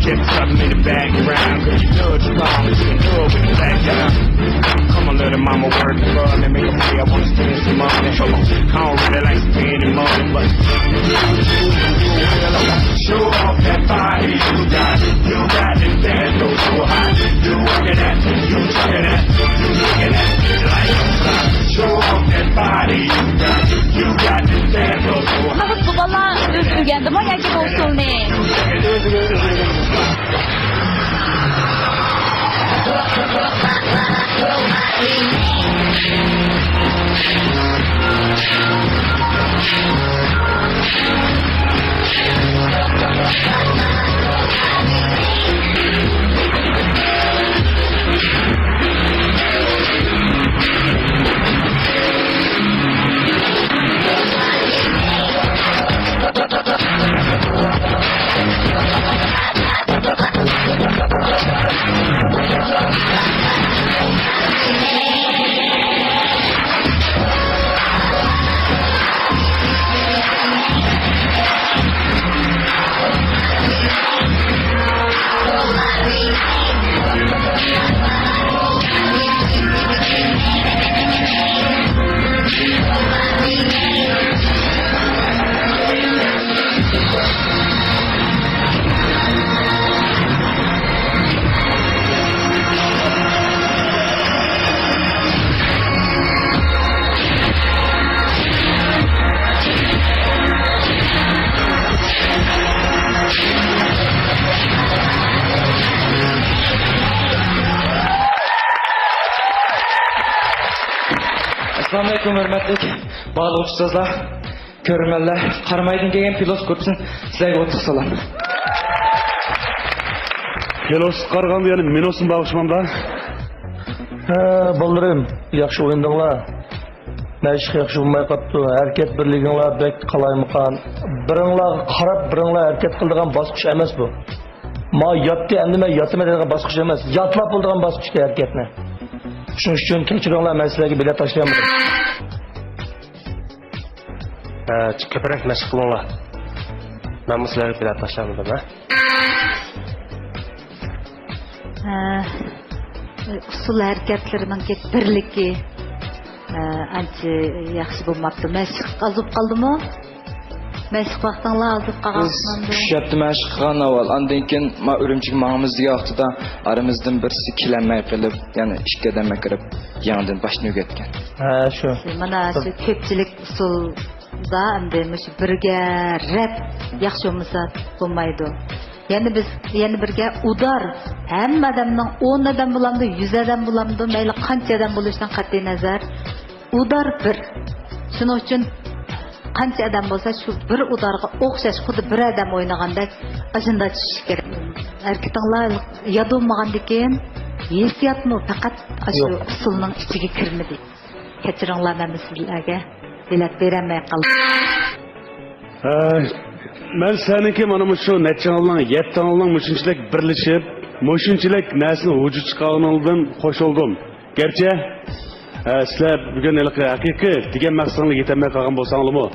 Kept something in the background, cause you know it's wrong, you can do it with the back down. Come on, little mama, work it for me, make a play, I wanna spend some money. Come on, I don't really like spending money, but show off that body you got. You got it, dance so, so hot. You working at, you talking at, you looking at, like a fly. Show off that body you got. You got it, dance so, so hot. Nahaq bu bala o'zi o'rgandimi yoki bu usulni? ئەسسالامۇئەلەيكۇم، ھۆرمەتلىك بارلىق ئۇستازلار. كۆرۈرمەنلەر، قارامايدىن كەلگەن پىلوس گۇرۇپپىسىدىن سىلەرگە ئوتلۇق سالام. پىلوسقا قارىغاندا يەنە مىنۇسمۇ بار ئوخشىمامدا؟ ھە، بالىلىرىم، ياخشى ئوينىدىڭلار. مەشىق ياخشى بولماي قاپتۇ. ھەرىكەت بىرلىكىڭلار بەك قالايمىقان. بىرىڭلارغا قاراپ، بىرىڭلار ھەرىكەت قىلىدىغان باسقۇچ ئەمەس بۇ. ما ياتتى، ئەمدى مەن ياتىمەن دەيدىغان باسقۇچ ئەمەس. ياتلاپ بولىدىغان باسقۇچتا ھەرىكەتنى. شۇنىڭ ئۈچۈن كەچۈرۈڭلار، مەن سىلەرگە بېلەت تاشلىيالمىدىم. ھە، كۆپرەك مەشىق قىلىڭلار. مەنمۇ سىلەرگە بېلەت تاشلىيالمىدىم، ھە؟ ھە، ئۇسسۇل ھەرىكەتلىرىنىڭكى بىرلىكى. ئە، ئانچە ياخشى بولماپتۇ. مەشىق ئازىپ قالدىمۇ؟ مەشىق ۋاقتىڭلار ئازىپ قالغان بىز ئۇچ ھەپتە مەشىق قىلغان ئاۋۋال. ئاندىن كېيىن ما ئۈرۈمچىگە ماڭىمىز دېگەن ۋاقتىدا ئارىمىزدىن بىرسى كېلەلمەي قېلىپ، يەنە ئىككى ئادەم كىرىپ، يېڭىدىن باشتىن ئۆگەتكەن. ھە، شۇ. مانا شۇ كۆپچىلىك ئۇسۇلدا ئەمدى مۇشۇ بىرگە رەت ياخشى بولمىسا بولمايدۇ. يەنە بىز، يەنە بىرگە ئۇدار. ھەممە ئادەمنىڭ ئون ئادەم بولامدۇ، يۈز ئادەم بولامدۇ، مەيلى قانچە ئادەم بولۇشىدىن قەتئىي نەزەر، ئۇدار بىر. شۇنىڭ ئۈچۈن قانچە ئادەم بولسا، شۇ بىر ئۇدارغا ئوخشاش، خۇددى بىر ئادەم ئوينىغاندەك ئاشۇنداق چۈشۈش كېرەك. ھەرىكىتىڭلار ياد بولمىغاندىكىن، ھېسسىياتمۇ پەقەت ئاشۇ يوق. ئۇسسۇلنىڭ ئىچىگە كىرمىدى. كەچۈرۈڭلار، مەن سىزلەرگە بېلەت بېرەلمەي قالدىم. ھە، مەن سىلەرنىڭكى مانا مۇشۇ نەچچىڭلارنىڭ، يەتتىڭلارنىڭ مۇشۇنچىلىك بىرلىشىپ، مۇشۇنچىلىك نەرسىنى ۋۇجۇدقا چىقارغىنىڭدىن خوش بولدۇم. گەرچە، ھە، سىلەر بۈگۈن ھېلىقى ھەقىقىي دېگەن مەقسىتىڭلارغا يېتەلمەي قالغان بولساڭلارمۇ،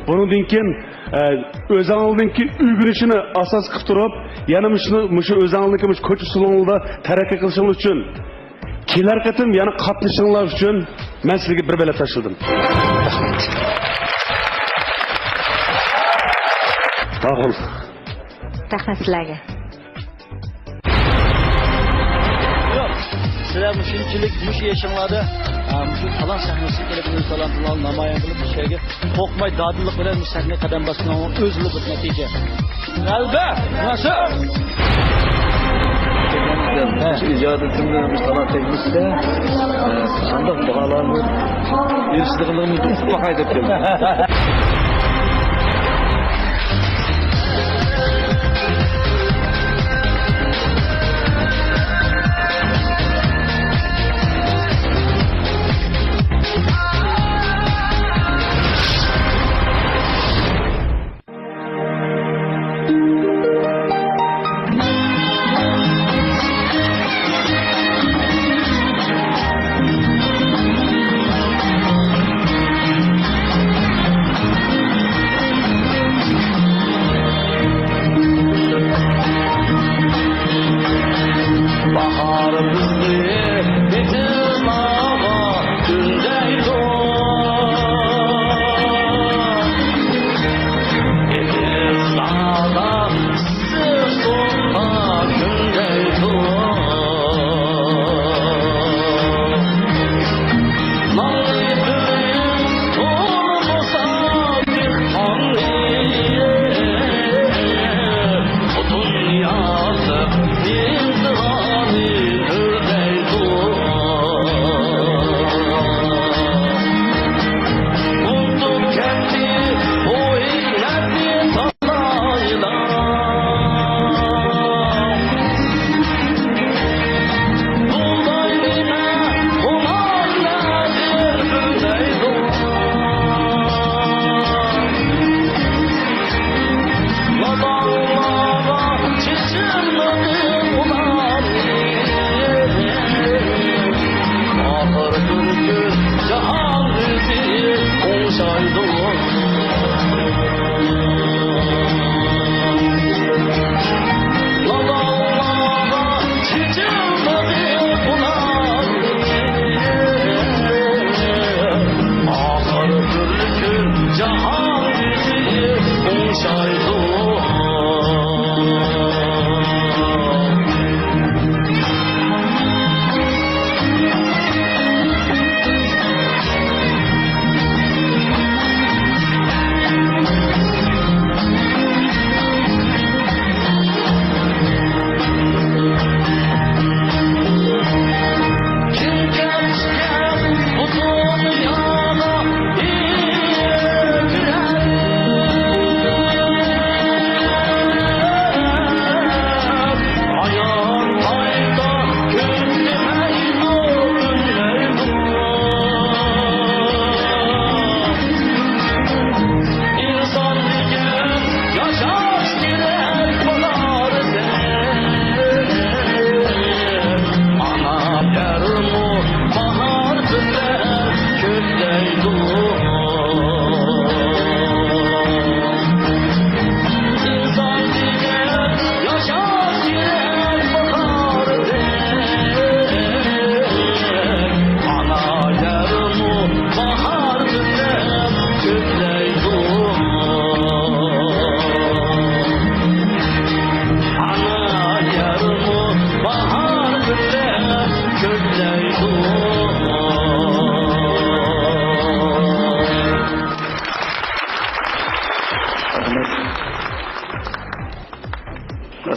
بۇنىڭدىن كېيىن، ھە، ئۆزۈڭلارنىڭكى ئۆگىنىشىنى ئاساس قىلىپ تۇرۇپ، يەنە مۇشۇنى، مۇشۇ ئۆزۈڭلارنىڭكى مۇشۇ كوچ ئۇسسۇلۇڭلاردا تەرەققىي قىلىشىڭلار ئۈچۈن، كېلەر قېتىم يەنە قاتنىشىشىڭلار ئۈچۈن مەن سىزگە بىر بېلەت تاشلىدىم. ماقۇل. رەھمەت سىلەرگە. ياق، سىلەر مۇشۇنچىلىك مۇشۇ يېشىڭلاردا، ئا، مۇشۇ تالانت سەھنىسىگە كېلىپ، ئۆز تالانتىڭلارنى نامايان قىلىپ، مۇشۇ يەرگە قورقماي، دادىللىق بىلەن مۇشۇ سەھنىگە قەدەم باسقىنىڭ ئۆزىلا بىر نەتىجە. غەلىبە! نەسر! شۇ ئىجادىيىتىمنى مۇشۇ تالانت تەگمىسىدە، ئە، قانداق باھالارنى بېرىشىدىغانلىقىمنى ئۇقۇپ باقاي دەپ كەلدىم.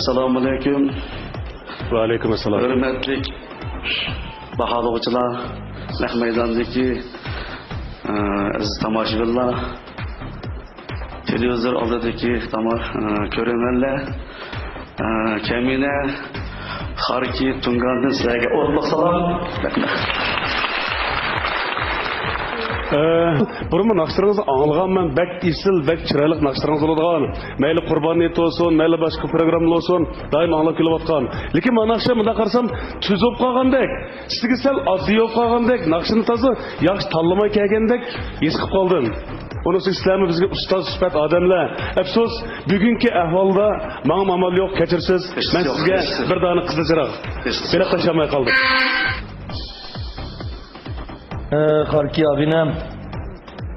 ئەسسالامۇئەلەيكۇم. ۋەئەلەيكۇم ئەسسالام. ھۆرمەتلىك باھالىغۇچىلار، نەق مەيداندىكى، ئە، ئەزىز تاماشىبىنلار، تېلېۋىزور ئالدىدىكى تاما-، ئە، كۆرۈرمەنلەر، ئە، كەمىنە خاركى تۇڭگاندىن سىلەرگە ئوتلۇق سالام. ئە، بۇرۇنمۇ ناخشىلىرىڭىزنى ئاڭلىغانمەن، بەك ئېسىل، بەك چىرايلىق ناخشىلىرىڭىز بولىدىغان. مەيلى قۇربان ھېيت بولسۇن، مەيلى باشقا پروگرامما بولسۇن، دائىم ئاڭلاپ كېلىۋاتقان. لېكىن مانا ناخشا مۇنداق قارىسام، تۈز بولۇپ قالغاندەك، سىزگە سەل ئاددىي بولۇپ قالغاندەك، ناخشىنى تازا ياخشى تاللىماي كەلگەندەك ھېس قىلىپ قالدىم. ئۇنىڭ ئۈچۈن سىلەرمۇ بىزگە ئۇستاز سۈپەت ئادەملەر. ئەپسۇس، بۈگۈنكى ئەھۋالدا ماڭىمۇ ئامال يوق، كەچۈرىسىز. مەن سىزگە بىر دانە قىزىل چىراغ بېلەت تاشلىيالماي قالدىم. ئە، خاركى ئابىنەم،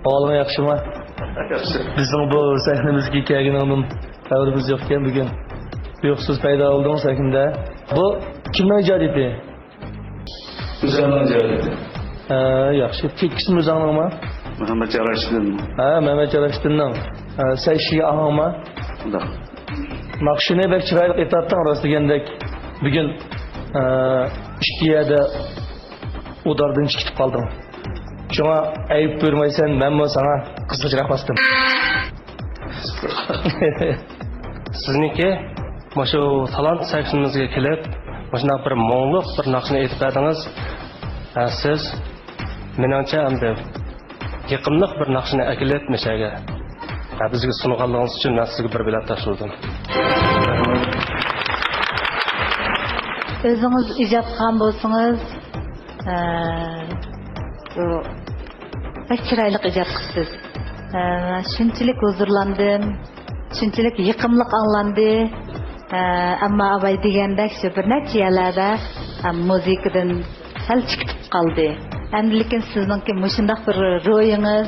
ئەھۋالىڭ ياخشىمۇ؟ ياخشى. بىزنىڭ بۇ سەھنىمىزگە كەلگىنىڭدىن خەۋىرىمىز يوقكەن بۈگۈن. تۇيۇقسىز پەيدا بولدۇڭ سەھنىدە. بۇ كىمنىڭ ئىجادىيىتى؟ ئۆزۈمنىڭ ئىجادىيىتى. ھە، ياخشى. تېكىستمۇ ئۆزۈڭنىڭمۇ؟ مەمەت ياراشتىن. ھە، مەمەت ياراشتىننىڭ. ھە، سەن ئىشلىگەن ئاھاڭمۇ؟ شۇنداق. ناخشىنى بەك چىرايلىق ئېيتاتتىڭ، راست دېگەندەك. بۈگۈن، ئە، ئىككى يەردە ئۇداردىن چىقىپ قالدىڭ. شۇڭا ئەيىب بۇيرۇمايسەن، مەنمۇ ساڭا قىزىل چىراغ باستىم. سىزنىڭكى مۇشۇ تالانت سەھنىمىزگە كېلىپ، مۇشۇنداق بىر مۇڭلۇق بىر ناخشىنى ئېيتىپ بەردىڭىز. ھە، سىز، مېنىڭچە، ئەمدى يېقىملىق بىر ناخشىنى ئەكېلىپ مەشەگە، ھە، بىزگە سۇنغانلىقىڭىز ئۈچۈن مەن سىزگە بىر بېلەت تاشلىدىم. ئۆزىڭىز ئىجاد قىلغان بولسىڭىز، ئە، بۇ بەك چىرايلىق ئىجاد قىپسىز. ئە، شۇنچىلىك ھۇزۇرلاندىم، شۇنچىلىك يېقىملىق ئاڭلاندى. ئە، ئەمما ئاباي دېگەندەك شۇ بىر نەچچە يەرلەردە، ئە، مۇزىكىدىن سەل چىقىپ قالدى. ئەمدى لېكىن سىزنىڭكى مۇشۇنداق بىر روھىڭىز،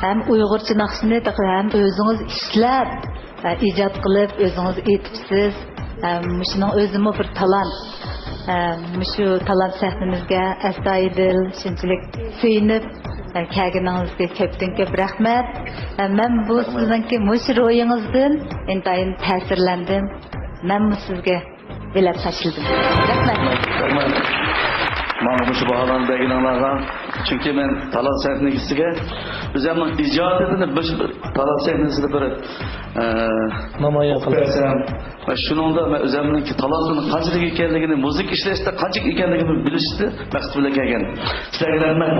ھەم ئۇيغۇرچە ناخشىنى تېخى ھەم ئۆزىڭىز ئىشلەپ، ئە، ئىجاد قىلىپ، ئۆزىڭىز ئېيتىپسىز. ئە، مۇشۇنىڭ ئۆزىمۇ بىر تالانت. ئە، مۇشۇ تالانت سەھنىمىزگە ئەستايىدىل، شۇنچىلىك سۆيۈنۈپ، ئە، كەلگىنىڭىزگە كۆپتىن كۆپ رەھمەت. ئە، مەن بۇ سىزنىڭكى مۇشۇ روھىڭىزدىن ئىنتايىن تەسىرلەندىم. مەنمۇ سىزگە بېلەت تاشلىدىم. رەھمەت. رەھمەت. ماڭا مۇشۇ باھالارنى بەرگىنىڭلارغا. چۈنكى مەن تالانت سەھنىسىگە ئۆزۈمنىڭ ئىجادىيىتىنى بىر، بىر تالانت سەھنىسىدە بىر، ئە، نامايان قىلىپ بەرسەم، ۋە شۇنىڭدا مەن ئۆزۈمنىڭكى تالانتىمنىڭ قانچىلىك ئىكەنلىكىنى، مۇزىكا ئىشلەشتە قانچىلىك ئىكەنلىكىنى بىلىشنى مەقسەت بىلەن كەلگەن. سىلەرگە رەھمەت.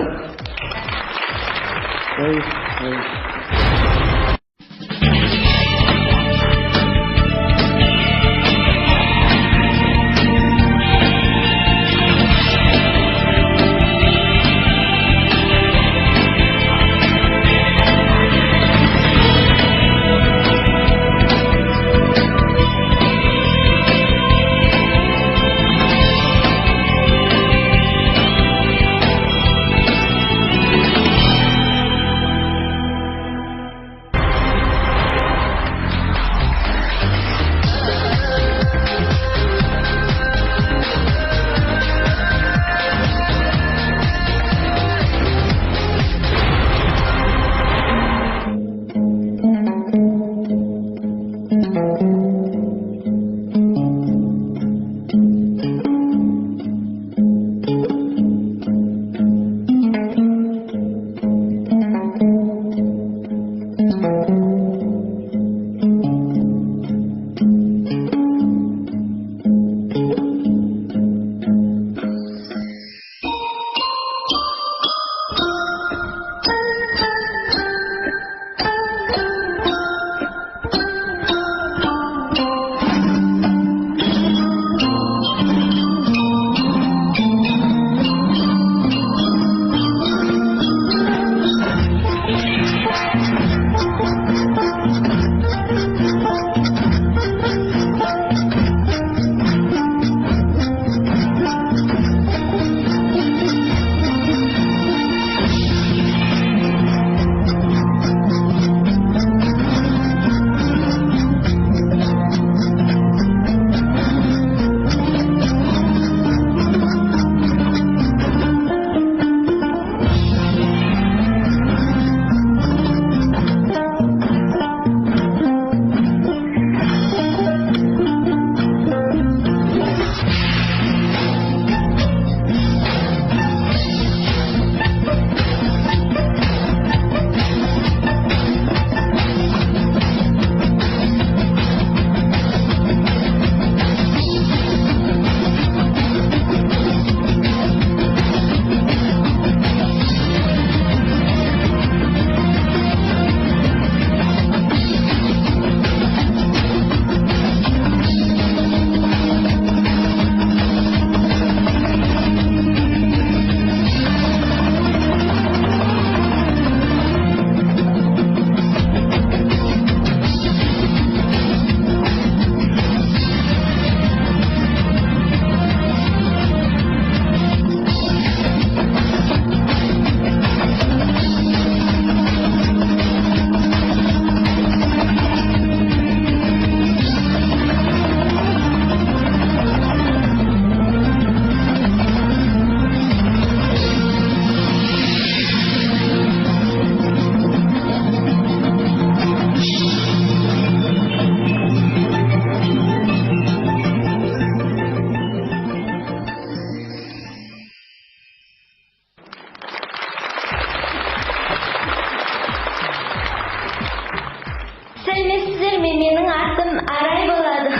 مېنىڭ ئاتىم ئاراي بولىدۇ.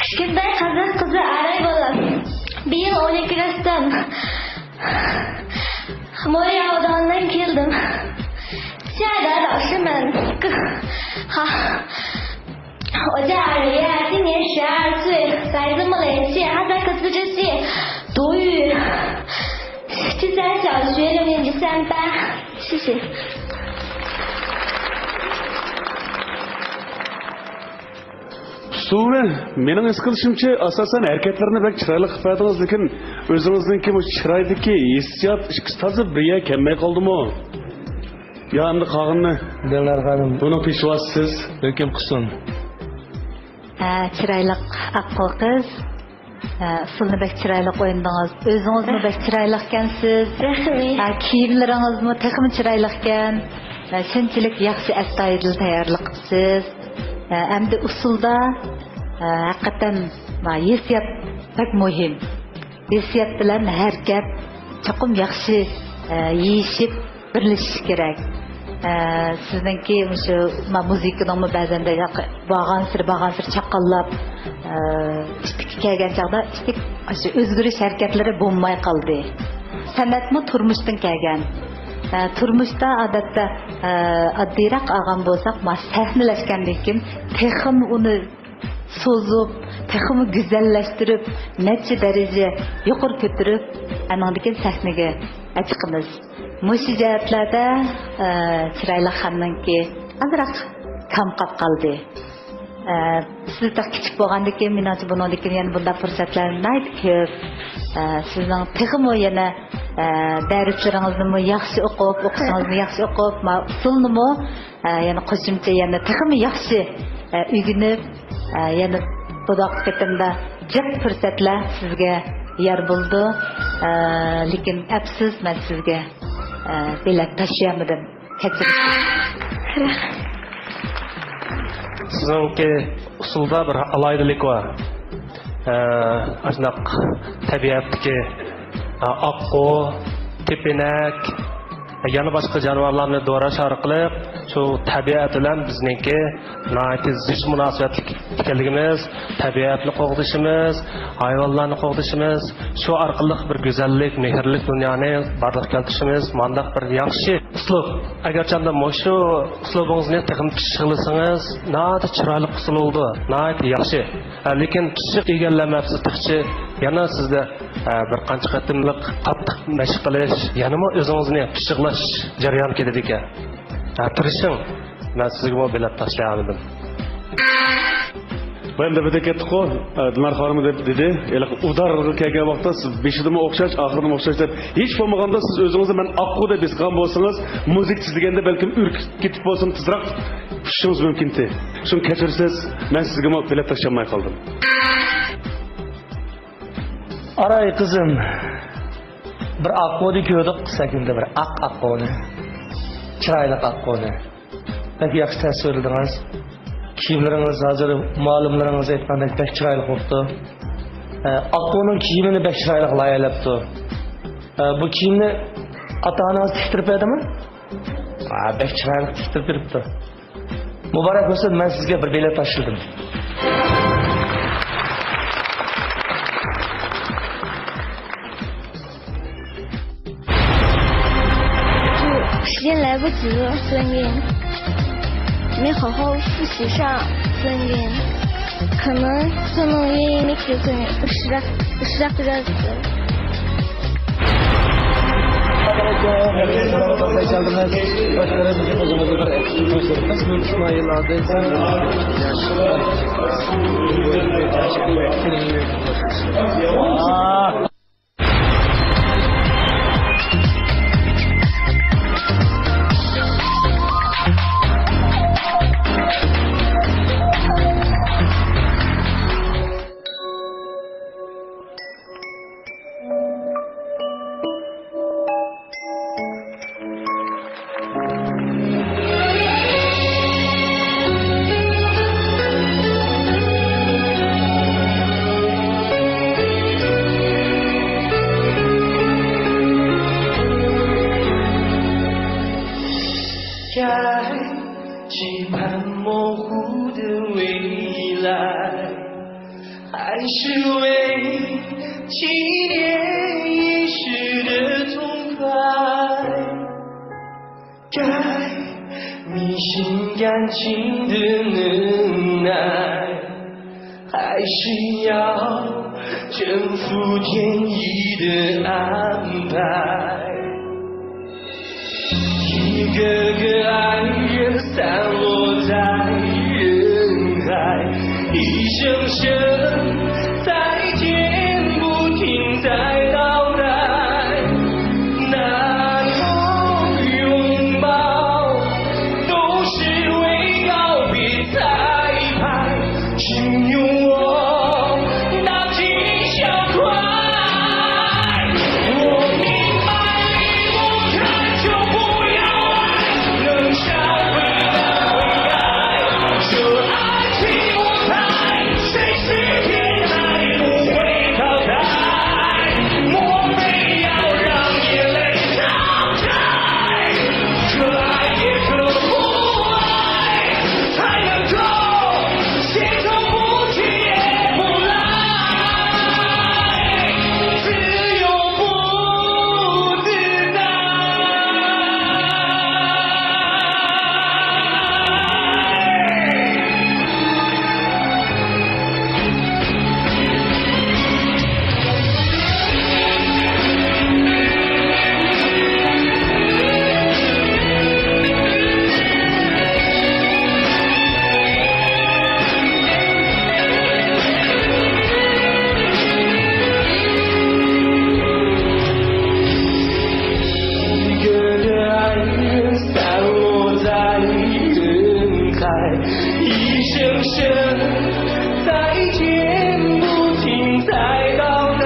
كىچىكىمدە قازاق قىزى ئاراي بولۇپ، بىيىل ئون ئىككى ياشتىم. مورياۋداندىن كەلدىم. شەھەردە ئوخشىمەن. ھا. 我叫阿瑞亚，今年十二岁，来自木兰县哈萨克自治县，读语第三小学六年级三班。谢谢。 ئۇسسۇلنى، مېنىڭ ھېس قىلىشىمچە، ئاساسەن ھەرىكەتلىرىنى بەك چىرايلىق قىلىپ بەردىڭىز، لېكىن ئۆزىڭىزنىڭكى بۇ چىرايدىكى ھېسسىيات ئىككىسى تازا بىر يەرگە كەلمەي قالدىمۇ؟ يا ئەمدى قالغىنىنى؟ دىلنار خانىم. بۇنىڭ پېشۋاسى سىز. ھۆكۈم قىلسۇن. ھە، چىرايلىق ئاققۇ قىز. ھە، ئۇسسۇلنى بەك چىرايلىق ئوينىدىڭىز. ئۆزىڭىزمۇ بەك چىرايلىقكەنسىز. رەھمەت. ھە، كىيىملىرىڭىزمۇ تېخىمۇ چىرايلىقكەن. ھە، شۇنچىلىك ياخشى ئەستايىدىل تەييارلىق قىپسىز. ھە، ئەمدى ئۇسسۇلدا، ھە، ھەقىقەتەن، ھە، ھېسسىيات بەك مۇھىم. ھېسسىيات بىلەن ھەرىكەت چوقۇم ياخشى، ھە، يېيىشىپ، بىرلىشىش كېرەك. ئە، سىزنىڭكى مۇشۇ ما-، مۇزىكىنىڭمۇ بەزەندە ياق-، بارغانسېرى، بارغانسېرى چاققانلاپ، ئە، ئىتتىككە كەلگەن چاغدا ئىتتىك، ئاشۇ ئۆزگىرىش ھەرىكەتلىرى بولماي قالدى. سەنئەتمۇ تۇرمۇشتىن كەلگەن. ئە، تۇرمۇشتا ئادەتتە، ئە، ئاددىيراق ئالغان بولساق، ما، سەھنىلەشكەندىن كېيىن تېخىمۇ ئۇنى سوزۇپ، تېخىمۇ گۈزەللەشتۈرۈپ، نەچچە دەرىجە يۇقىرى كۆتۈرۈپ، ئانىڭدىن كېيىن سەھنىگە چىقىمىز. مۇشۇ جەھەتلەردە، ئە، چىرايلىق خاننىڭكى ئازراق كام قاپ قالدى. ئە، سىز تېخى كىچىك بولغاندىكىن، مېنىڭچە بۇنىڭدىن كېيىن يەنە بۇنداق پۇرسەتلەر ناھايىتى كۆپ. ئە، سىزنىڭ تېخىمۇ يەنە، ئە، دەرسلىرىڭىزنىمۇ ياخشى ئوقۇپ، ئوقۇشىڭىزنى ياخشى ئوقۇپ، ما-، ئۇسسۇلنىمۇ، ئە، يەنە قوشۇمچە يەنە تېخىمۇ ياخشى، ئە، ئۆگىنىپ، ئە، يەنە بۇنداق قېتىمدا جىق پۇرسەتلەر سىزگە يار بولىدۇ. ئە، لېكىن ئەپسۇس، مەن سىزگە، ئە، بېلەت تاشلىيالمىدىم. كەچۈرۈڭ. سىزنىڭكى ئۇسسۇلدا بىر ئالاھىدىلىك بار. ئە، ئاشۇنداق تەبىئەتتىكى، ئە، ئاققۇ، تېپىنەك، يەنە باشقا جانىۋارلارنى دوراش ئارقىلىق شۇ تەبىئەت بىلەن بىزنىڭكى ناھايىتى زىچ مۇناسىۋەتلىك ئىكەنلىكىمىز، تەبىئەتنى قوغدىشىمىز، ھايۋانلارنى قوغدىشىمىز، شۇ ئارقىلىق بىر گۈزەللىك، مېھىرلىك دۇنيانى بارلىققا كەلتۈرۈشىمىز، مانداق بىر ياخشى ئۇسلۇب. ئەگەرچەندە مۇشۇ ئۇسلۇبىڭىزنى تېخىمۇ پىششىقلىسىڭىز، ناھايىتى چىرايلىق ئۇسسۇل بولىدۇ، ناھايىتى ياخشى. ھە، لېكىن پىششىق ئىگىلەلمەپسىز تېخىچە، يەنە سىزدە، ھە، بىر قانچە قېتىملىق قاتتىق مەشىق قىلىش، يەنىمۇ ئۆزىڭىزنى پىششىقلاش جەريانى كېلىدىكەن. ھە، تىرىشىڭ. مەن سىزگىمۇ بېلەت تاشلىيالمىدىم. بۇ ئەمدى بىردەك كەتتىقۇ، ئە، دىلنار خانىم دەپ دېدى. ھېلىقى ئۇدارغا كەلگەن ۋاقىتتا سىز بېشىدىمۇ ئوخشاش، ئاخىرىدىمۇ ئوخشاش دەپ، ھېچ بولمىغاندا سىز ئۆزىڭىزنى مەن ئاققۇ دەپ ھېس قىلغان بولسىڭىز، مۇزىكا سىز دېگەندە بەلكىم ئۈركۈپ كېتىپ بولسىمۇ تېزراق چۈشىشىڭىز مۇمكىنتى. شۇنى كەچۈرىسىز، مەن سىزگىمۇ بېلەت تاشلىيالماي قالدىم. ئاراي قىزىم، بىر ئاققۇنى كۆردۇق سەھنىدە، بىر ئاق ئاققۇنى، چىرايلىق ئاققۇنى. بەك ياخشى تەسۋىرلىدىڭىز. كىيىملىرىڭىز ھازىر مۇئەللىملىرىڭىز ئېيتقاندەك بەك چىرايلىق بوپتۇ. ئە، ئاققۇنىڭ كىيىمىنى بەك چىرايلىق لايىھەلەپتۇ. ئە، بۇ كىيىمنى ئاتا-ئانىڭىز تىكتۈرۈپ بەردىمۇ؟ ھە، بەك چىرايلىق تىكتۈرۈپ بېرىپتۇ. مۇبارەك بولسۇن، مەن سىزگە بىر بېلەت تاشلىدىم. 为纪念已逝的痛快，该你心甘情的能耐，还是要征服天意的安排。一个个爱人散落在人海，一声声再见不停在倒带。那种拥抱，都是为告别彩排。 请用我大惊小怪。我明白离不开就不要爱，能消费的未来，这爱情舞台，谁是天台不会淘汰。我们要让眼泪淘汰，可爱也可不爱。 才能够心中不急也不来，只有不自在。 一个个爱人散落在人海，一声声再见不停在倒带。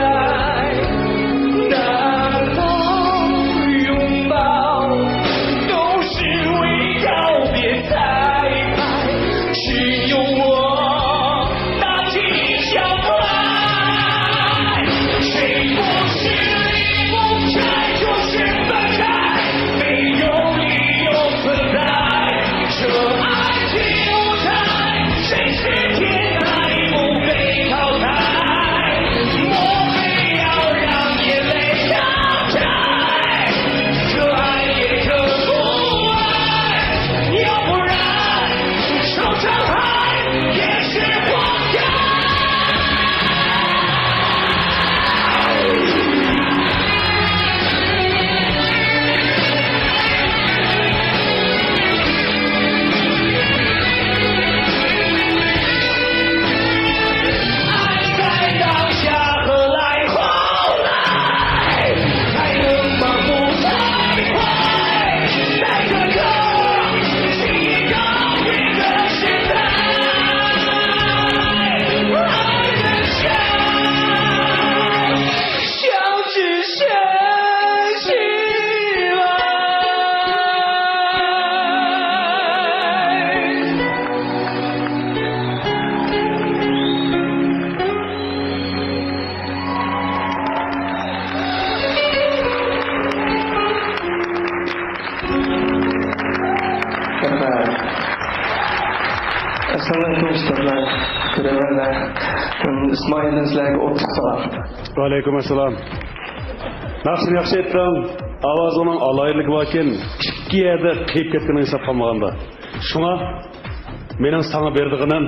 那种拥抱，都是为告别彩排。只有我 大惊小怪，谁不是离不开就先分开，没有理由存在。这爱情舞台，谁是天台不被淘汰？我们要让眼泪淘汰，可爱也可不爱，要不然 受伤害也是活该。爱在当下何来后来？ ئەسسالامۇئەلەيكۇم ئۇستازلار، كۆرۈرمەنلەر. ئىسمائىلدىن سىلەرگە ئوتتۇز سالام. ۋەئەلەيكۇم ئەسسالام. ناخشىنى ياخشى ئېيتتىڭ. ئاۋازىڭنىڭ ئالاھىدىلىكى باركەن، ئىككى يەردە قېيىپ كەتكىنىڭ ھېساب قالمىغاندا. شۇڭا مېنىڭ ساڭا بېرىدىغىنىم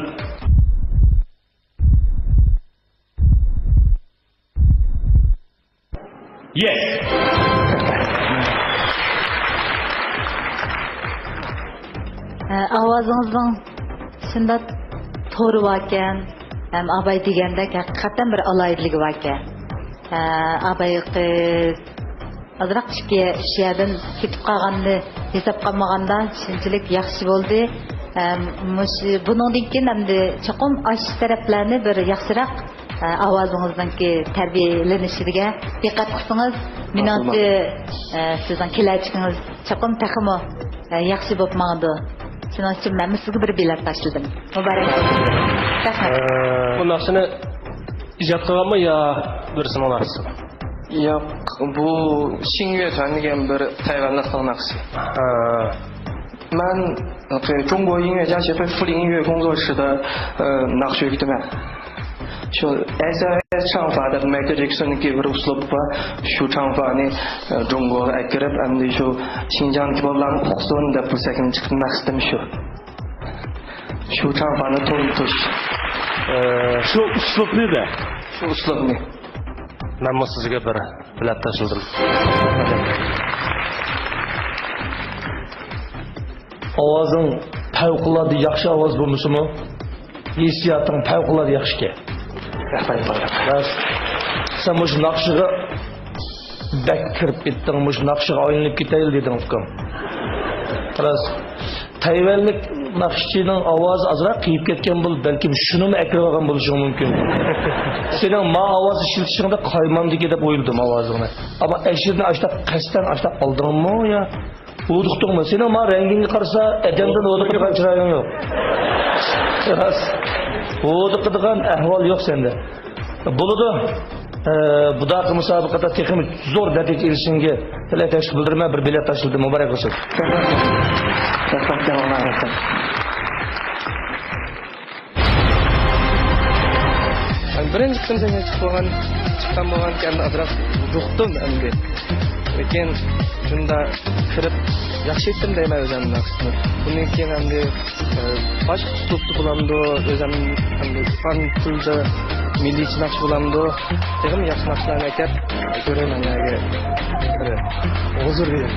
يەس. ئە، ئاۋازىڭىزنىڭ شۇنداق تورى باركەن، ھەم ئاباي دېگەندەك ھەقىقەتەن بىر ئالاھىدىلىكى باركەن. ئە، ئاباي قىز ئازراق ئىككى، ئۈچ يەردىن كېتىپ قالغاننى ھېساب قىلمىغاندا شۇنچىلىك ياخشى بولدى. ئە، مۇشۇ، بۇنىڭدىن كېيىن ئەمدى چوقۇم ئاشۇ تەرەپلەرنى بىر ياخشىراق ئاۋازىڭىزنىڭكى تەربىيەلىنىشىگە دىققەت قىلسىڭىز، مېنىڭچە، ئە، سىزنىڭ كېلەچىكىڭىز چوقۇم تېخىمۇ، ئە، ياخشى بولۇپ ماڭىدۇ. شۇنىڭ ئۈچۈن مەنمۇ سىزگە بىر بېلەت تاشلىدىم. مۇبارەك بولسۇن. رەھمەت. ئە، بۇ ناخشىنى ئىجاد قىلغانمۇ يا بىرسىنىڭ ناخشىسىمۇ؟ ياق، بۇ شىڭيۈەتۈەن دېگەن بىر تايۋەنلىقنىڭ ناخشىسى. ئە. 我们，呃，中国音乐家协会福林音乐工作室的，呃， ناخشا ئۆگىتىمەن. شۇ ئەسەر چاڭفا دەپ مايكل جېكسوننىڭكى بىر ئۇسلۇب بار. شۇ چاڭفانى، ئە، جۇڭگوغا ئەكىرىپ، ئەمدى شۇ شىنجاڭدىكى بالىلارمۇ ئۇقسۇن دەپ بۇ سەھنىگە چىقىپ مەقسىتىم شۇ. شۇ چاڭفانى تونۇتۇش. ئە، شۇ ئۇسلۇبنى دە. شۇ ئۇسلۇبنى. مەنمۇ سىزگە بىر بېلەت تاشلىدىم. ئاۋازىڭ پەۋقۇلئاددە ياخشى ئاۋاز بولمىسىمۇ، ھېسسىياتىڭ پەۋقۇلئاددە ياخشىكەن. رەھمەت، بارلىق. راست. سەن مۇشۇ ناخشىغا بەك كىرىپ كەتتىڭ، مۇشۇ ناخشىغا ئايلىنىپ كېتەيلى دېدىڭ، ئۇكام. راست. تەيۋەنلىك ناخشىچىنىڭ ئاۋازى ئازراق قېيىپ كەتكەن بولۇپ، بەلكىم شۇنىمۇ ئەكىرىۋالغان بولۇشىڭ مۇمكىن. سېنىڭ ما ئاۋاز ئىشلىتىشىڭدە قايمامدىكى دەپ ئويلىدىم ئاۋازىڭنى. ئەمما ئەشىرنى ئاشتاق قەستەن ئاشتاق ئالدىڭمۇ يا ھودۇقتۇڭمۇ؟ سېنىڭ ما رەڭگىڭگە قارىسا، ئادەمدىن ھودۇقىدىغان چىرايىڭ يوق. راست. ھودۇقىدىغان ئەھۋال يوق سەندە. بولىدۇ. ئە، بۇداقى مۇسابىقىدە تېخىمۇ زور نەتىجە ئېلىشىڭگە تىلەكداشلىق بىلدۈرىمەن. بىر بېلەت تاشلىدىم. مۇبارەك بولسۇن. بىرىنچى قېتىم سەھنىگە چىقىپ بولغان، چىققان بولغانكەن ئازراق ھودۇقتۇم ئەمدى. لېكىن شۇنداق كىرىپ ياخشى ئېيتتىم دەيمەن ئۆزۈمنى. بۇندىن كېيىن ئەمدى، ئە، باشقا ئۇسلۇبتا بولامدۇ، ئۆزۈم ئەمدى ئانا تىلدا مىللىيچە ناخشا بولامدۇ، تېخىمۇ ياخشى ناخشىلارنى ئەكەپ كۆرەيمەن، نەگە بىر ھۇزۇر بېرىپ.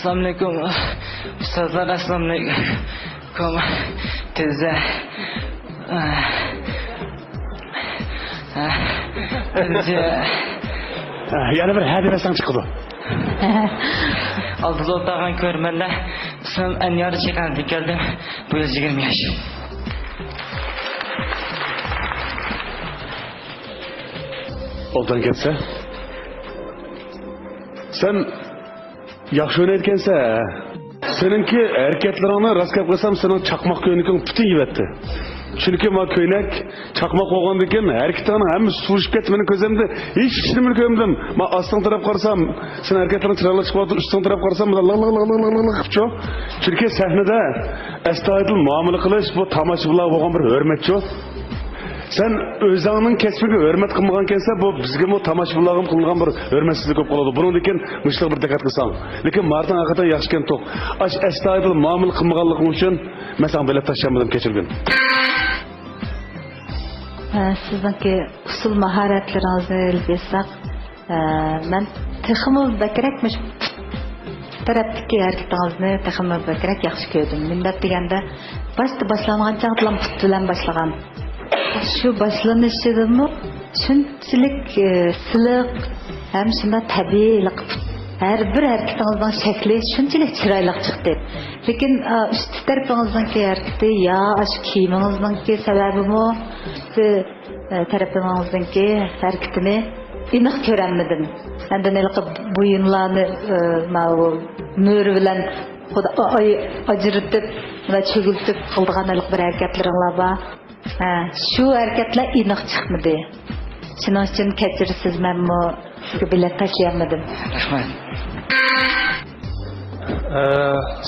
ئەسسالامۇئەلەيكۇم، ئۇستازلار، ئەسسالامۇئەلەيكۇم. تىزە. تىزە. يەنە بىر ھە دېمەسەڭ چىقىدۇ. ئالدىدا ئولتۇرغان كۆرۈرمەنلەر، ئىسمىم ئەنيار، چېكەندىن كەلدىم. بۇ يىل يىگىرمە ياش. ئوبدان كەتسە. سەن ياخشى ئوينايدىكەنسەن. سېنىڭكى ھەرىكەتلىرىڭنى، راست گەپ قىلسام، سېنىڭ چاقماق كۆينىكىڭ پۈتۈن يېۋەتتى. چۈنكى ما كۆينەك چاقماق بولغاندىكىن، ھەرىكىتىڭنىڭ ھەممىسى سۇۋۇشۇپ كەتتى مېنىڭ كۆزۈمدە. ھېچ ئىشنى مەن كۆرمىدىم. ما ئاستىڭ تەرەپ قارىسام، سېنىڭ ھەرىكەتلىرىڭ چىرايلىق چىقىۋاتىدۇ، ئۈستۈڭ تەرەپ قارىسام، لىق، لىق، لىق قىپچۇ. چۈنكى سەھنىدە ئەستايىدىل مۇئامىلە قىلىش، بۇ تاماشىبىنلارغا بولغان بىر ھۆرمەتچۇ. سەن ئۆزۈڭنىڭ كەسپىگە ھۆرمەت قىلمىغانكەنسەن، بۇ بىزگىمۇ، تاماشىبىنلارغىمۇ قىلىنغان بىر ھۆرمەتسىزلىك بولۇپ قالىدۇ. بۇنىڭدىن كېيىن مۇشۇلارغا بىر دىققەت قىلساڭ. لېكىن مارتىڭ ھەقىقەتەن ياخشىكەن توق. ئاش ئەستايىدىل مۇئامىلە قىلمىغانلىقىڭ ئۈچۈن مەن ساڭا بېلەت تاشلىيالمىدىم، كەچۈرگىن. ھە، سىزنىڭكى ئۇسسۇل ماھارەتلىرىڭىزنى ئېلىپ ئېيتساق، ئە، مەن تېخىمۇ بەكرەك مۇشۇ پۇت تەرەپتىكى ھەرىكىتىڭىزنى تېخىمۇ بەكرەك ياخشى كۆردۈم. مۇنداق دېگەندە، باشتا باشلانغان چاغدىلا پۇت بىلەن باشلىغان. شۇ باشلىنىشىدىمۇ شۇنچىلىك، ئە، سىلىق ھەم شۇنداق تەبىئىيلىق. ھەر بىر ھەرىكىتىڭىزنىڭ شەكلى شۇنچىلىك چىرايلىق چىقتى. لېكىن، ئە، ئۈستى تەرىپىڭىزنىڭكى ھەرىكىتى يا ئاشۇ كىيىمىڭىزنىڭكى سەۋەبىمۇ، ئۈستى ئە، تەرىپىڭىزنىڭكى ھەرىكىتىنى ئېنىق كۆرەلمىدىم. ئاندىن ھېلىقى بويۇنلارنى، ئە، ماۋۇ مۈرە بىلەن خۇدا-، ئاي-، ئاجرىتىپ، مۇنداق چۆگۈلتۈپ قىلىدىغان ھېلىقى بىر ھەرىكەتلىرىڭلار بار. ھە، شۇ ھەرىكەتلەر ئېنىق چىقمىدى. شۇنىڭ ئۈچۈن كەچۈرىسىز، مەنمۇ سىزگە بېلەت تاشلىيالمىدىم. رەھمەت. ئە،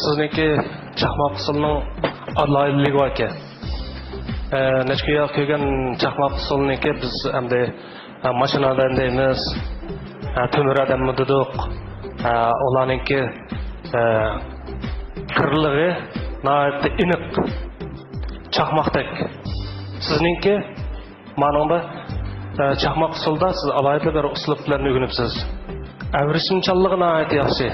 سىزنىڭكى چاقماق ئۇسسۇلىنىڭ ئالاھىدىلىكى باركەن. ئە، نەچچە كۈن ياق كۆرگەن چاقماق ئۇسسۇلىنىڭكى بىز ئەمدى، ئە، ماشىنا ئادەم دەيمىز، ئە، تۆمۈر ئادەممۇ دېدۇق. ئە، ئۇلارنىڭكى، ئە، قىرلىقى ناھايىتى ئېنىق، چاقماقتەك. سىزنىڭكى مانىڭدا، ئە، چاقماق ئۇسسۇلدا سىز ئالاھىدە بىر ئۇسلۇب بىلەن ئۆگىنىپسىز. ئەۋرىشىمچانلىقى ناھايىتى ياخشى.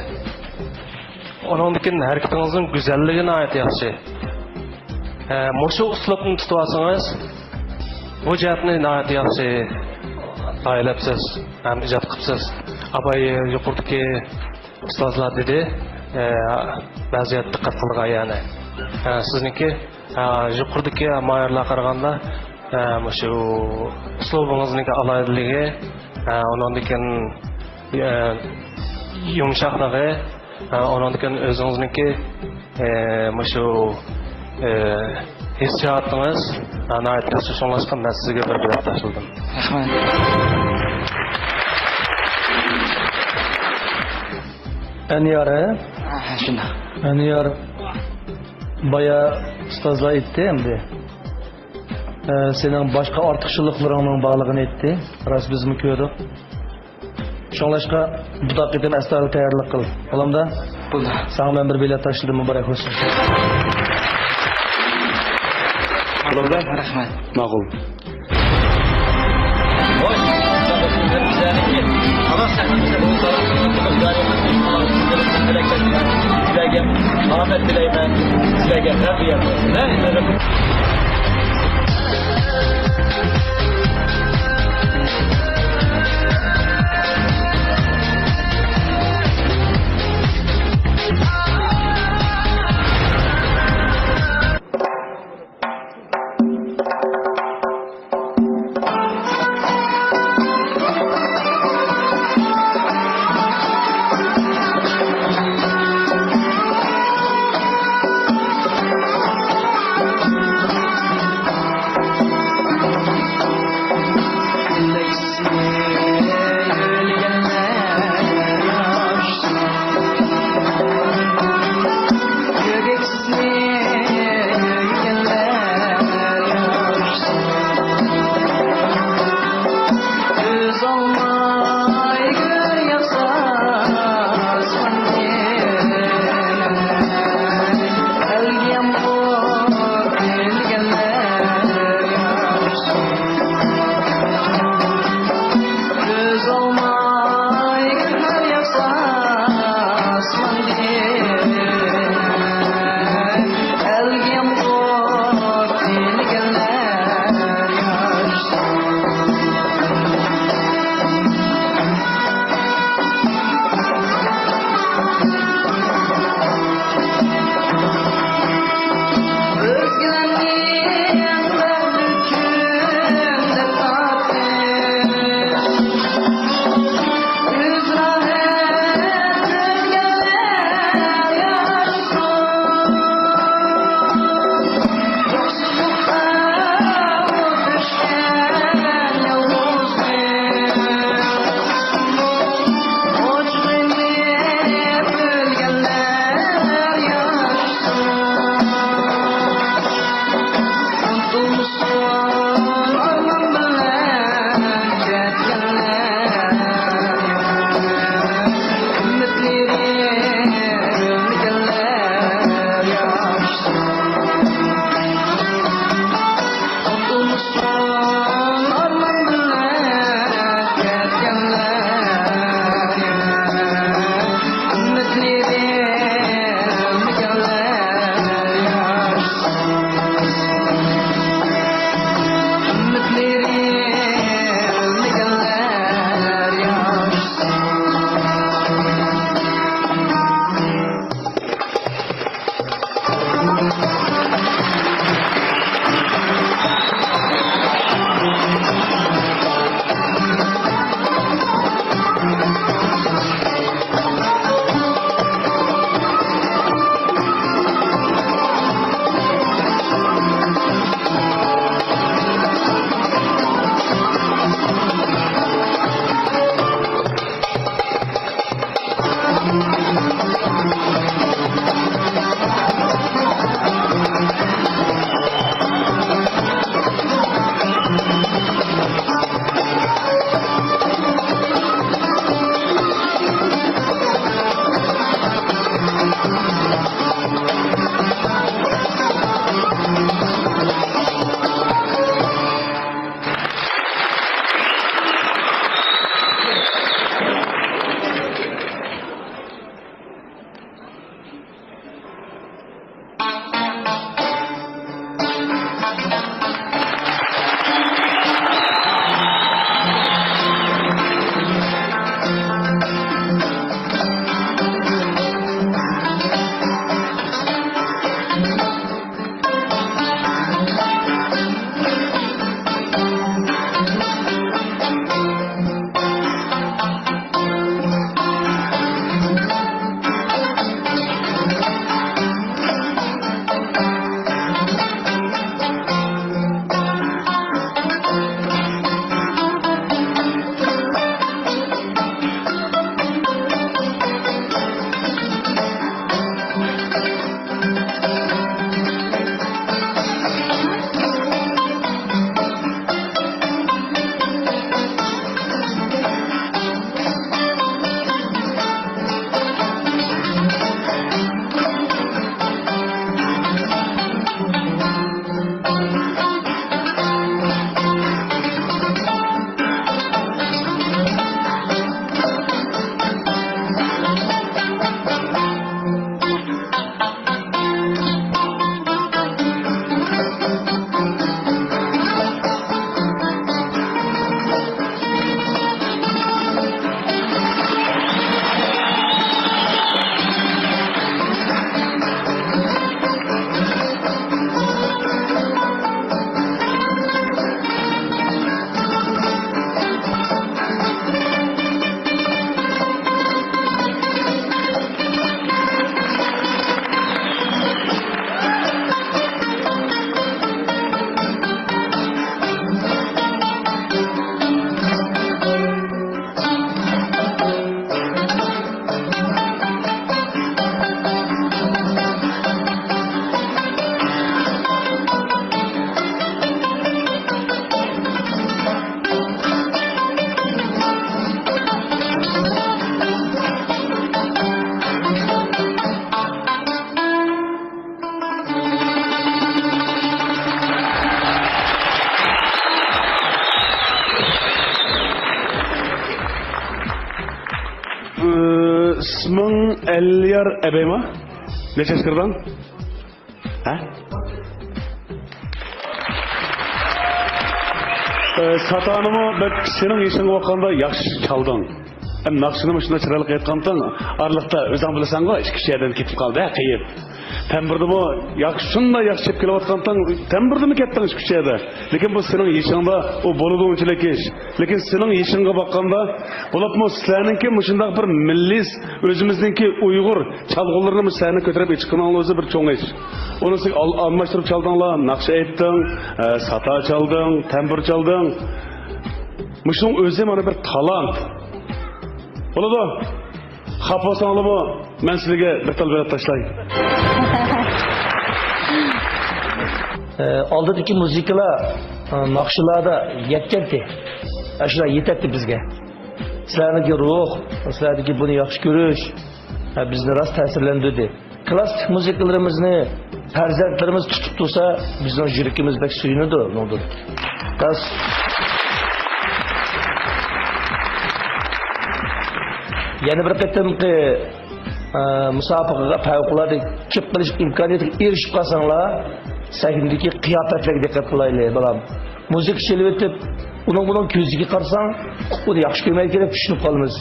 ئۇنىڭدىن كېيىن ھەرىكىتىڭىزنىڭ گۈزەللىكى ناھايىتى ياخشى. ئە، مۇشۇ ئۇسلۇبنى تۇتۇۋالسىڭىز، بۇ جەھەتنى ناھايىتى ياخشى لايىھەلەپسىز ھەم ئىجاد قىپسىز. ئاپاي يۇقىرىدىكى ئۇستازلار دېدى، ئە، بەزى يەردە دىققەت قىلىدىغان يەرنى. ئە، سىزنىڭكى، ئە، يۇقىرىدىكى ماھىرلارغا قارىغاندا، ئە، مۇشۇ ئۇسلۇبىڭىزنىڭكى ئالاھىدىلىكى، ئە، ئۇنىڭدىن كېيىن، ئە، يۇمشاقلىقى، ئە، ئۇنىڭدىن كېيىن ئۆزىڭىزنىڭكى، ئە، مۇشۇ، ئە، ھېسسىياتىڭىز، ئە، ناھايىتى تەسىرلىك شۇڭلاشقا مەن سىزگە بىر بېلەت تاشلىدىم. رەھمەت. ئەنيار، ھە؟ ھە، شۇنداق. ئەنيار، بايا ئۇستازلار ئېيتتى ئەمدى. ئە، سېنىڭ باشقا ئارتۇقچىلىقلىرىڭنىڭ بارلىقىنى ئېيتتى. راست، بىزمۇ كۆردۇق. شۇڭلاشقا، بۇنداق قېتىم ئەستايىدىل تەييارلىق قىل. بولامدا؟ بولدى. ساڭا مەن بىر بېلەت تاشلىدىم، مۇبارەك بولسۇن. بولامدا؟ رەھمەت. ماقۇل. سىلەرگە ئامەت تىلەيمەن، سىلەرگە غەم يەتمىسۇن. ئىسمىڭ ئەليار ئەبەيما؟ نەچچە ياشقا كىردىڭ؟ ھە؟ ئى، ساتانىمۇ بەك سېنىڭ يېشىڭغا باققاندا ياخشى چالدىڭ. ھەم ناخشىنىمۇ شۇنداق چىرايلىق ئېيتقانتىڭ، ئارىلىقتا ئۆزۈڭ بىلىسەنغۇ، ئىككى ئۈچ يەردىن كېتىپ قالدى، ھە، قېيىپ. تەمبۇردىمۇ ياخشى، شۇنداق ياخشى چېلىپ كېلىۋاتقانتىڭ، تەمبۇردىمۇ كەتتىڭ ئىككى ئۈچ يەردە. لېكىن بۇ سېنىڭ يېشىڭدا ئۇ بولىدۇ ئۇنچىلىك ئىش. لېكىن سېنىڭ يېشىڭغا باققاندا، بولۇپمۇ سىلەرنىڭكى مۇشۇنداق بىر مىللىي، ئۆزىمىزنىڭكى ئۇيغۇر چالغۇلىرىنى مۇشۇ سەھنىگە كۆتۈرۈپ چىققىنىڭلار ئۆزى بىر چوڭ ئىش. ئۇنىڭ ئۈستىگە ئال-، ئالماشتۇرۇپ چالدىڭلار، ناخشا ئېيتتىڭ، ئە، ساتا چالدىڭ، تەمبۇر چالدىڭ. مۇشۇنىڭ ئۆزى مانا بىر تالانت. بولىدۇ. خاپا بولساڭلارمۇ، مەن سىلەرگە بىر تال بېلەت تاشلاي. ئالدىدىكى مۇزىكىلار، ئە، ناخشىلاردا يەتكەنتى. ئاشۇلار يېتەتتى بىزگە. سىلەرنىڭكى روھ، سىلەردىكى بۇنى ياخشى كۆرۈش، ئە، بىزنى راست تەسىرلەندۈردى. كلاسسىك مۇزىكىلىرىمىزنى پەرزەنتلىرىمىز تۇتۇپ تۇرسا، بىزنىڭ يۈرىكىمىز بەك سۆيۈنىدۇ ئۇنىڭدىن. راست. يەنە بىر قېتىمقى، ئە، مۇسابىقىگە پەۋقۇلئاددە كېلىپ قېلىش ئىمكانىيىتىگە ئېرىشىپ قالساڭلار، سەھنىدىكى قىياپەتلەرگە دىققەت قىلايلى، بالام. مۇزىكا چېلىۋېتىپ، ئۇنىڭ بۇنىڭ كۆزىگە قارىساڭ، ئۇنى ياخشى كۆرمەيدىكەن دەپ چۈشىنىپ قالىمىز.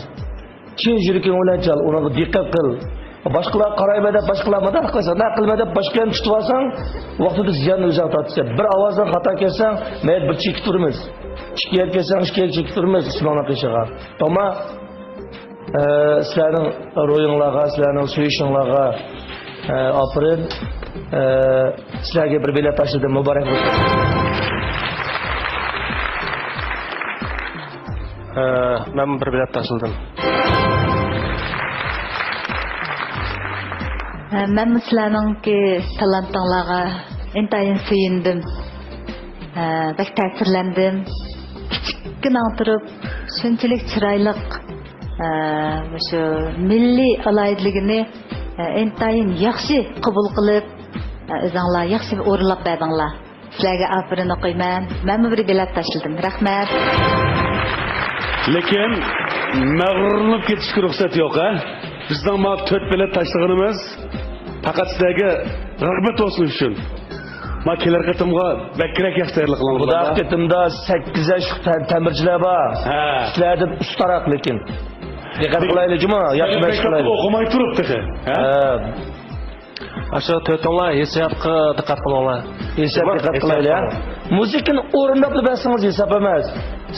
چىن يۈرىكىڭ بىلەن چال، ئۇنىڭغا دىققەت قىل. باشقىلار قارايمەن دەپ، باشقىلار مۇنداق قىلسا، مۇنداق قىلىمەن دەپ، باشقىلارنى تۇتۇۋالساڭ، ۋاقتىدا زىياننى ئۆزۈڭ تارتىسەن. بىر ئاۋازدىن خاتا كەلسەڭ، مەيلى بىر چېكىپ تۇرىمىز. ئىككى يەر كەلسەڭ، ئىككى يەر چېكىپ تۇرىمىز، ئىسمىڭنىڭ قېشىغا. ئەمما، ئە، سىلەرنىڭ روھىڭلارغا، سىلەرنىڭ سۆيۈشۈڭلارغا، ئە، ئاپىرىن. ئە، سىلەرگە بىر بېلەت تاشلىدىم، مۇبارەك بولسۇن. ئە، مەن بىر بېلەت تاشلىدىم. ئە، مەنمۇ سىلەرنىڭكى تالانتىڭلارغا ئىنتايىن سۆيۈندۈم. ئە، بەك تەسىرلەندىم. كىچىككىنە تۇرۇپ، شۇنچىلىك چىرايلىق، ئە، مۇشۇ مىللىي ئالاھىدىلىكىنى، ئە، ئىنتايىن ياخشى قوبۇل قىلىپ، ئە، ئۆزۈڭلار ياخشى ئورۇنلاپ بەردىڭلار. سىلەرگە ئاپىرىن ئوقۇيمەن. مەنمۇ بىر بېلەت تاشلىدىم. رەھمەت. لېكىن مەغرۇرلىنىپ كېتىشكە رۇخسەت يوق، ھە؟ بىزنىڭ مانا تۆت بېلەت تاشلىغىنىمىز پەقەت سىلەرگە رىغبەت بولسۇن ئۈچۈن. مانا كېلەر قېتىمغا بەكرەك ياخشى تەييارلىق قىلىڭلار. بۇ قېتىمدا سەككىز ياش تە-، تەمىرچىلەر بار. ھە. سىلەردىن ئۇستاراق لېكىن. دىققەت قىلايلى جۇمۇ، ياخشى مەشىق قىلايلى. ئوقۇماي تۇرۇپ تېخى. ھە؟ ھە. ئاشۇ تۆتۈڭلار ھېسسىياتقا دىققەت قىلىڭلار. ھېسسىياتقا دىققەت قىلايلى، ھە؟ مۇزىكىنى ئورۇنداپلا بەرسىڭىز ھېساب ئەمەس.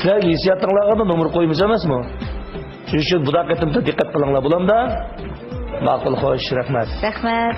سىلەرگە ھېسسىياتىڭلارغا نومۇر قويىمىز ئەمەسمۇ؟ شۇنىڭ ئۈچۈن بۇ قېتىمدا دىققەت قىلىڭلار، بولامدا؟ ماقۇل، خوش، رەھمەت. رەھمەت.